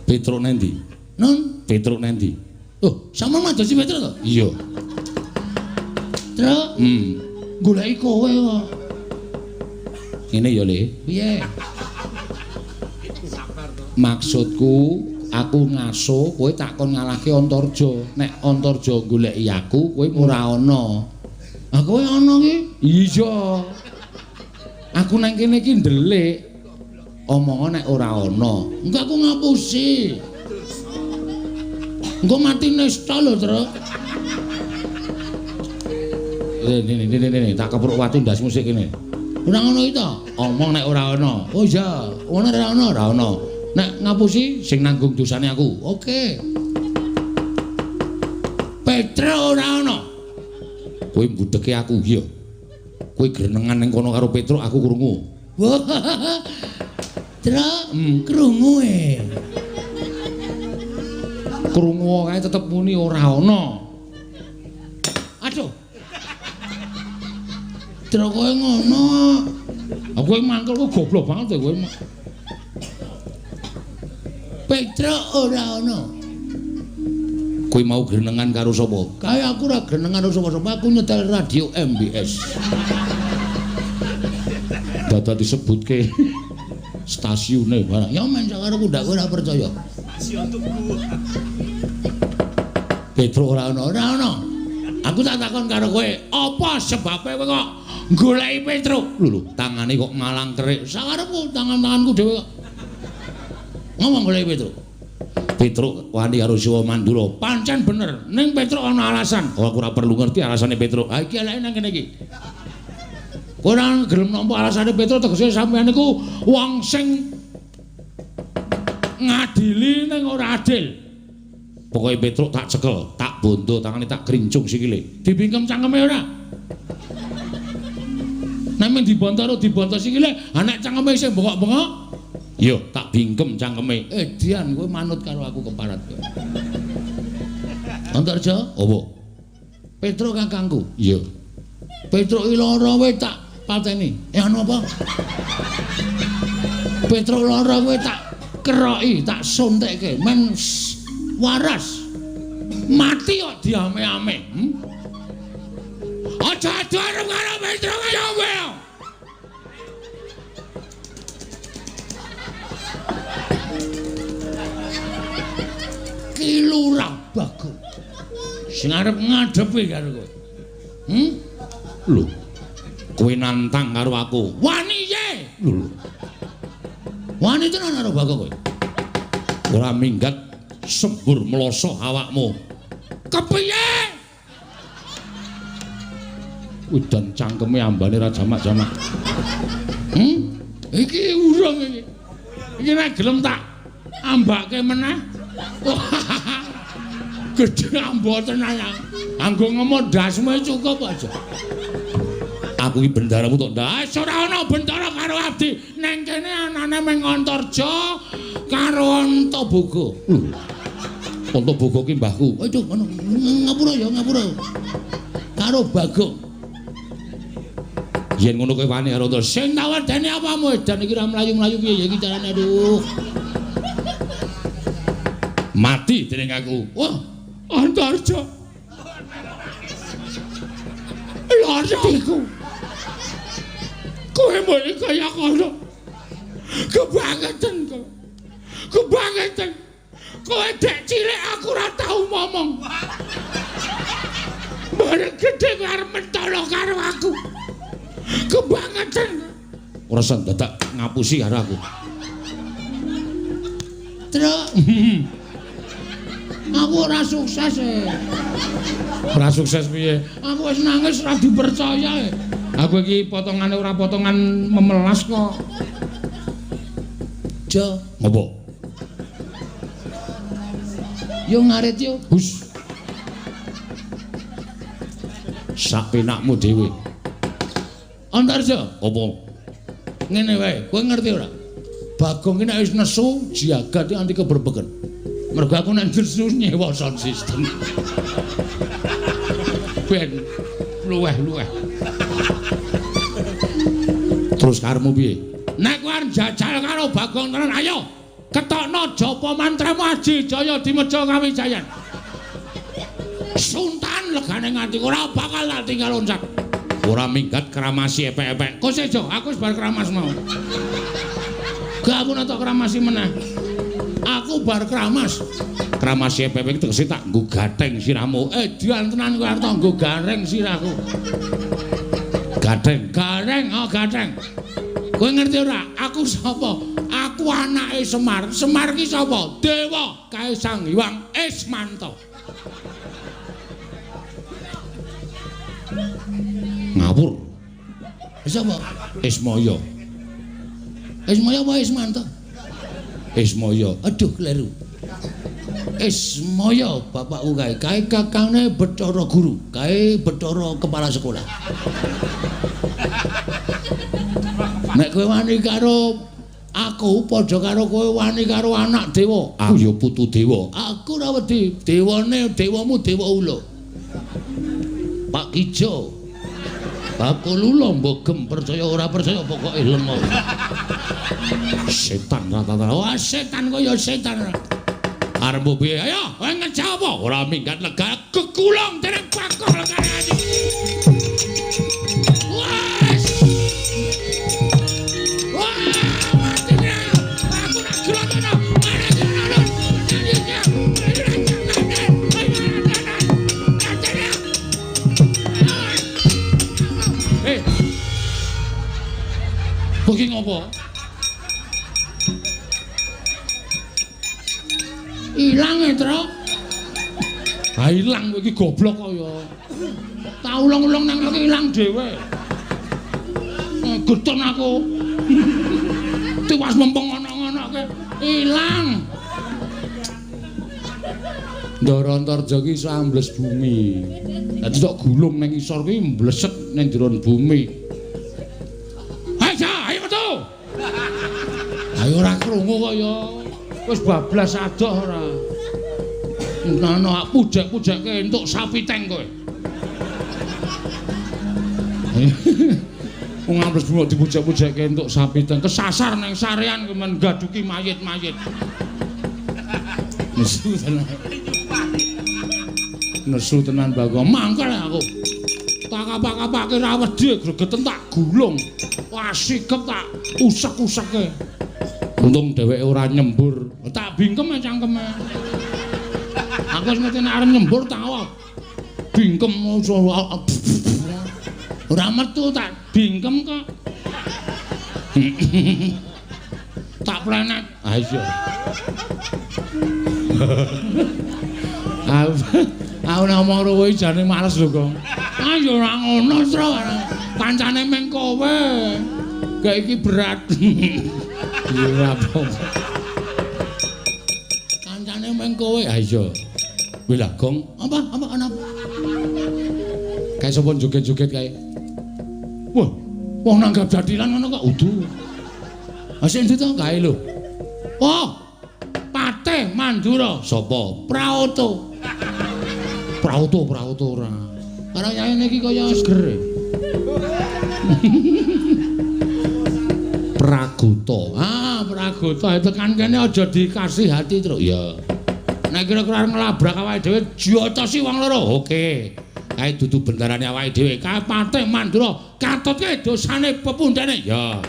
Petruk nendi? Non, Petruk nendi? Oh, sampean madosi Petruk to? Iya. Truk, goleki kowe kok. Ngene ya, Le. Piye? Maksudku, aku ngaso kowe takon ngalahke Antarja. Nek Antarja goleki aku, kowe ora ana. Ah, kowe ana ki? Iya. Aku nang kene iki ndelik. Omongan nek ora ana. Engko aku ngapusi. Engko mati nesta lho, Truk. Ini, tak kepruk watu ndasmu sik kene. Ora ngono iki to? Omong nek ora ana. Oh iya, ngono ora ana, ora ana. Nek ngapusi sing nanggung dosane aku. Oke. Petruk ora ana. Kowe mbudeke aku, iya. Kowe grenengan ning kono karo Petruk, aku krungu. Truk, krungu e. Krungu kae tetep muni ora ana. Aduh. Truk kowe ngono. Aku kowe mangkel kok goblok banget kowe. Petruk ora ana. Kowe mau grenengan karo sapa? Kae aku ora grenengan karo sapa-sapa, aku nyetel radio MBS. Dadak disebutke stasiune barang. Ya men sakarepku ndak ora percaya. Stasiun Tugu. Petruk ora ana, ora ana. Aku tak takon karo kowe, apa sebabe kowe kok goleki Petruk? Lho lho, tangane kok ngalang kerik. Sakarepku tangan-tanganku dhewe kok. Ngomong goleki Petruk. Petruk wani karo Siwa Mandura. Pancen bener, ning Petruk ana alasan. Oh, aku ora perlu ngerti alasane Petruk. Ha iki eleke nang kene iki. Ora gelem nampa alasane Petruk tegese sampeyan niku wong sing ngadili ning ora adil. Pokoke Petruk tak cekel, tak bondo tangane tak krincung sikile. Dibingkem cangkeme ora? Nek mung dibonto ora dibonto sikile, ha nek cangkeme isih bengok-bengok, ya tak bingkem cangkeme. Dian kowe manut karo aku keparat kowe. Antarja, apa? Petruk kakangku. Iya. Petruk iki lara kowe tak pateni. Anu apa? Petruk lara kowe tak keroki, tak suntikke men waras. Mati kok diame-ame. Aja adu arep karo Petruk kaya kowe. Ki Lurah Bagong sing arep ngadepi karo kowe. Lho. Kowe nantang karo aku. Wani ye. Lho. Wani tenan karo Bagong kowe. Ora minggat sembur mloso awakmu. Kepiye? Udan cangkeme ambane ra jamak-jamak. Iki urung iki. Iki nek gelem tak ambake meneh. Gedhe ambo tenan. Anggo ngomong ndasmu cukup aja. Aku iki bendaramu tok ndas. Ora ana bendara karo abdi. Neng kene anane mung Antarja karo Antaboga. Antaboga ki mbahku. Aduh ngono. Ngapura ya, ngapura. Karo Bagong. Yen ngono kowe wani karo Antarja. Sing tak wedeni apamu edan iki ora mlayu-mlayu piye ya iki carane aduh. Mati dening aku. Wah, Antarja. Lara iku. Kowe muni kaya kono. Kebangetan kowe. Kebangetan. Kowe dek cilik aku ora tau ngomong. Bareng gedhe kowe arep mentolo karo aku. Kebangetan. Ora usah dadak ngapusi karo aku. Truk. Aku ora sukses e. Ora sukses piye? Aku wis nangis ora dipercaya e. Aku iki potongane ora potongan memelas kok. Jo, ngopo? Yo ngarit yo. Hus. Sak penakmu dhewe. Antarja, apa? Ngene wae, kowe ngerti ora? Bagong ki nek wis nesu jagat iki anti keberbeken. Mergo aku nek nesu nyewa sound system. Ben luweh-luweh. Terus karepmu piye? Nek kowe arep jajal karo Bagong tenan, ayo ketokno japa mantramu Aji Jaya Dimeja Kawijayan. Suntan legane nganti ora bakal tak tinggal loncat. Ora minggat kramasi epek-epek. Kok sejo, aku wis bar kramas mau. Gak aku nek kramasi meneh. Aku bar kramas. Kramasi epek-epek tegese tak nggo gatheng sirahmu. Dian tenan kowe arep nggo gareng sirahku. Gatheng, gareng, oh gatheng. Kowe ngerti ora? Aku sapa? Aku anake Semar. Semar ki sapa? Dewa kae Sang Hyang Ismanta. Ngawur. Sapa? Ismaya. Ismaya apa Ismanta? Ismaya. Aduh kleru. Ismaya bapakku kae. Kae kakangne Bathara Guru, kae Bathara kepala sekolah. Nek kowe wani karo aku padha karo kowe wani karo anak dewa. Aku ya putu dewa. Aku ora Ora wedi, dewane dewamu dewa ula. Pak Kijo. Bakul ula mbok gem percaya ora percaya pokoke lenga. Setan rata-rata. Wah, setan kaya setan. Arep piye? Ayo, kowe ngejak apa? Ora minggat lega kekulung dening Bagong legane. Wes. Wah, mati aku nak gelotono. Kowe iki ngopo? Ilang e, Tru. Ha ilang kowe iki goblok kok ya. Tak ulung-ulung nang iki ilang dhewe. Getun aku. Tiwas mempeng ngono-ngonoke ilang. Ndara Antarja iki iso ambles bumi. Dadi tok gulung nang isor kuwi mbleset nang jero bumi. Ayo ora krungu kok ya. Wis bablas adoh ora. Ngono pujek-pujeke entuk sapi teng kowe. Wong ambles bumi dipujek-pujeke entuk sapi teng kesasar nang sarean kemen gaduki mayit-mayit. Nesu tenan. Nesu tenan Bagong. Mangkel aku. Tak kapak-kapake ra wedi gregeten tak gulung. Wah sikep tak usek-useke. Untung dheweke ora nyembur. Tak bingkem cangkeme. Aku wis ngerti nek arep nyembur tak bingkem ora metu tak bingkem kok. Tak plenet. Ah iya. Aku nek omong karo kowe jane males lho, Gong. Ah ya ora ngono, Tru. Kancane meng kowe. Kayak iki berat. Ya ora apa-apa. Kancane meng kowe. Ah iya. Kuwi lah, Gong. Apa ana? Kae sapa joget-joget kae? Wah, wong nanggap jathilan ngono kok udu. Ah sing ndi to kae lho? Oh. Patih Mandura. Sapa? Praoto. Praoto ora. Karo yaene iki kaya seger. Pragota. Ah, Pragota tekan kene aja dikasih hati, Truk. Ya. Nek kira-kira nglabrak awake dhewe jotosi wong loro. Oke. Kae dudu bendarane awake dhewe. Kae Patih Mandura katutke dosane pepundhene. Ya.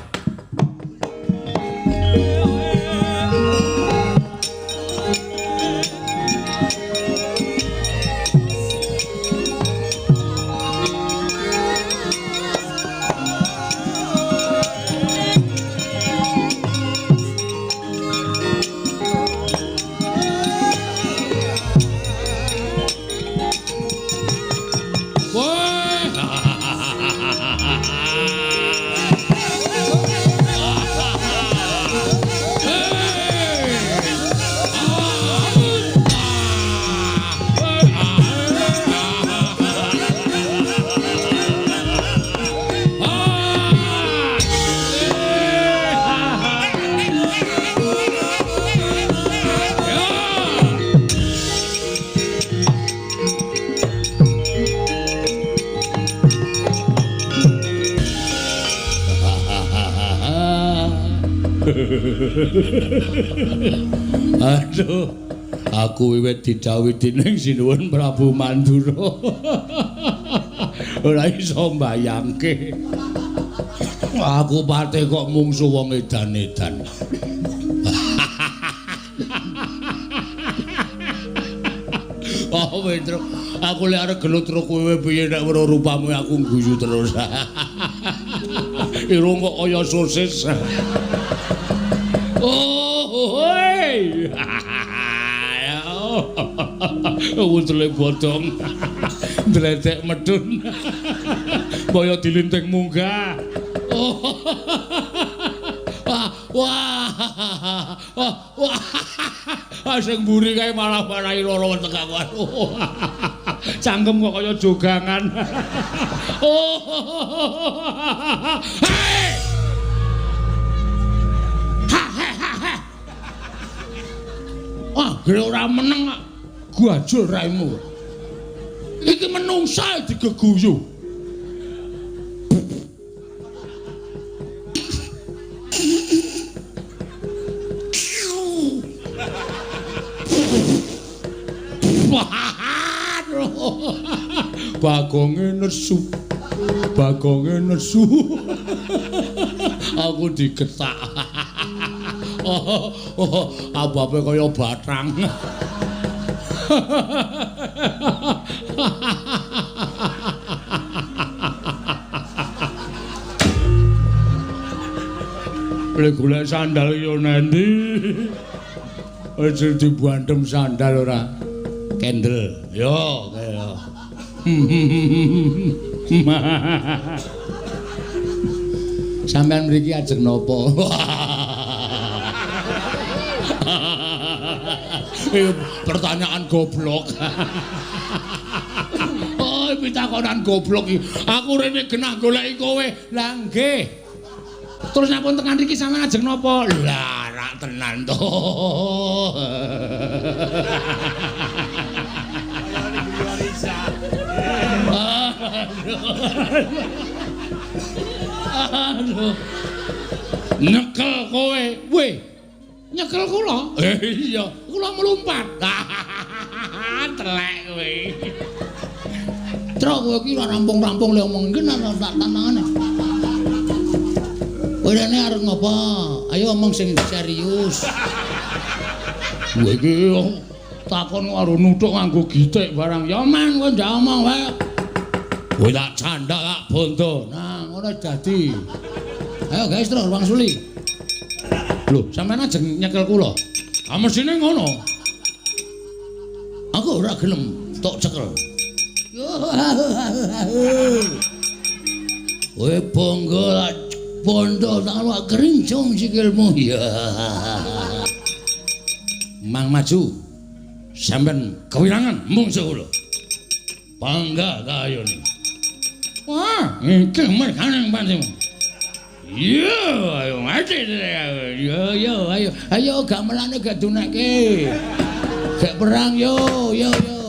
Aduh, aku wiwit didhawuhi dening Sinuwun Prabu Mandura. Ora iso mbayangke. Aku pate kok mungsu wong edan-edan. Oh, Petro, aku lek arep gelut karo kowe piye nek weruh rupamu aku guyu terus. Irung kok kaya sosis. Oh, hoi. Wutule bodong. Ndledek medun. Kaya dilinting munggah. Oh. Wah, wah. Wah. Sing mburi kae malah marahi lara weteng aku. Cangkem kok kaya jogangan. Oh. Hei. Ha ha ha. Wah, gere ora meneng kok. Gajul raimu. Iki menungsa digeguyu. Bagonge nesu. Bagonge nesu. Aku digetak. Oh, ababe kaya bathang. Le golek sandal yo nendi? Aja dibantem sandal ora. Kendel. Yo, kaya. Sampeyan mriki ajeng napa? Pertanyaan goblok. Oh, pitakonan goblok iki. Aku rene genah goleki kowe. Lah nggih. Terus nyapun tekan mriki sampeyan ajeng napa? Lah rak tenan to. Aduh. Nyekel kowe. Weh. Nyekel kula? Iya, kula mlumpat. Telek kowe. Trok kowe iki ora rampung-rampung le omong iki nek tak tantangane. Kowe rene arep ngopo? Ayo omong sing serius. Kowe iki takon karo nuthuk nganggo gitik barang. Ya man kowe ndak omong wae. Kowe tak candak tak bondo. Nah, ngono dadi. Ayo guys, terus wangsuli. Lho, sampeyan ajeng nyekel kula. Ah mesine ngono. Aku ora gelem tok cekel. Kowe bangga bondo tak kerincung sikilmu. Ya. Mang maju. Sampeyan kewirangan mungsuh kula. Bangga kayane. Wah, iki mergane pantimu. Yo, ayo mati. Yo, yo, ayo. Ayo gamelane gak dunekke. Gak perang yo, yo, yo.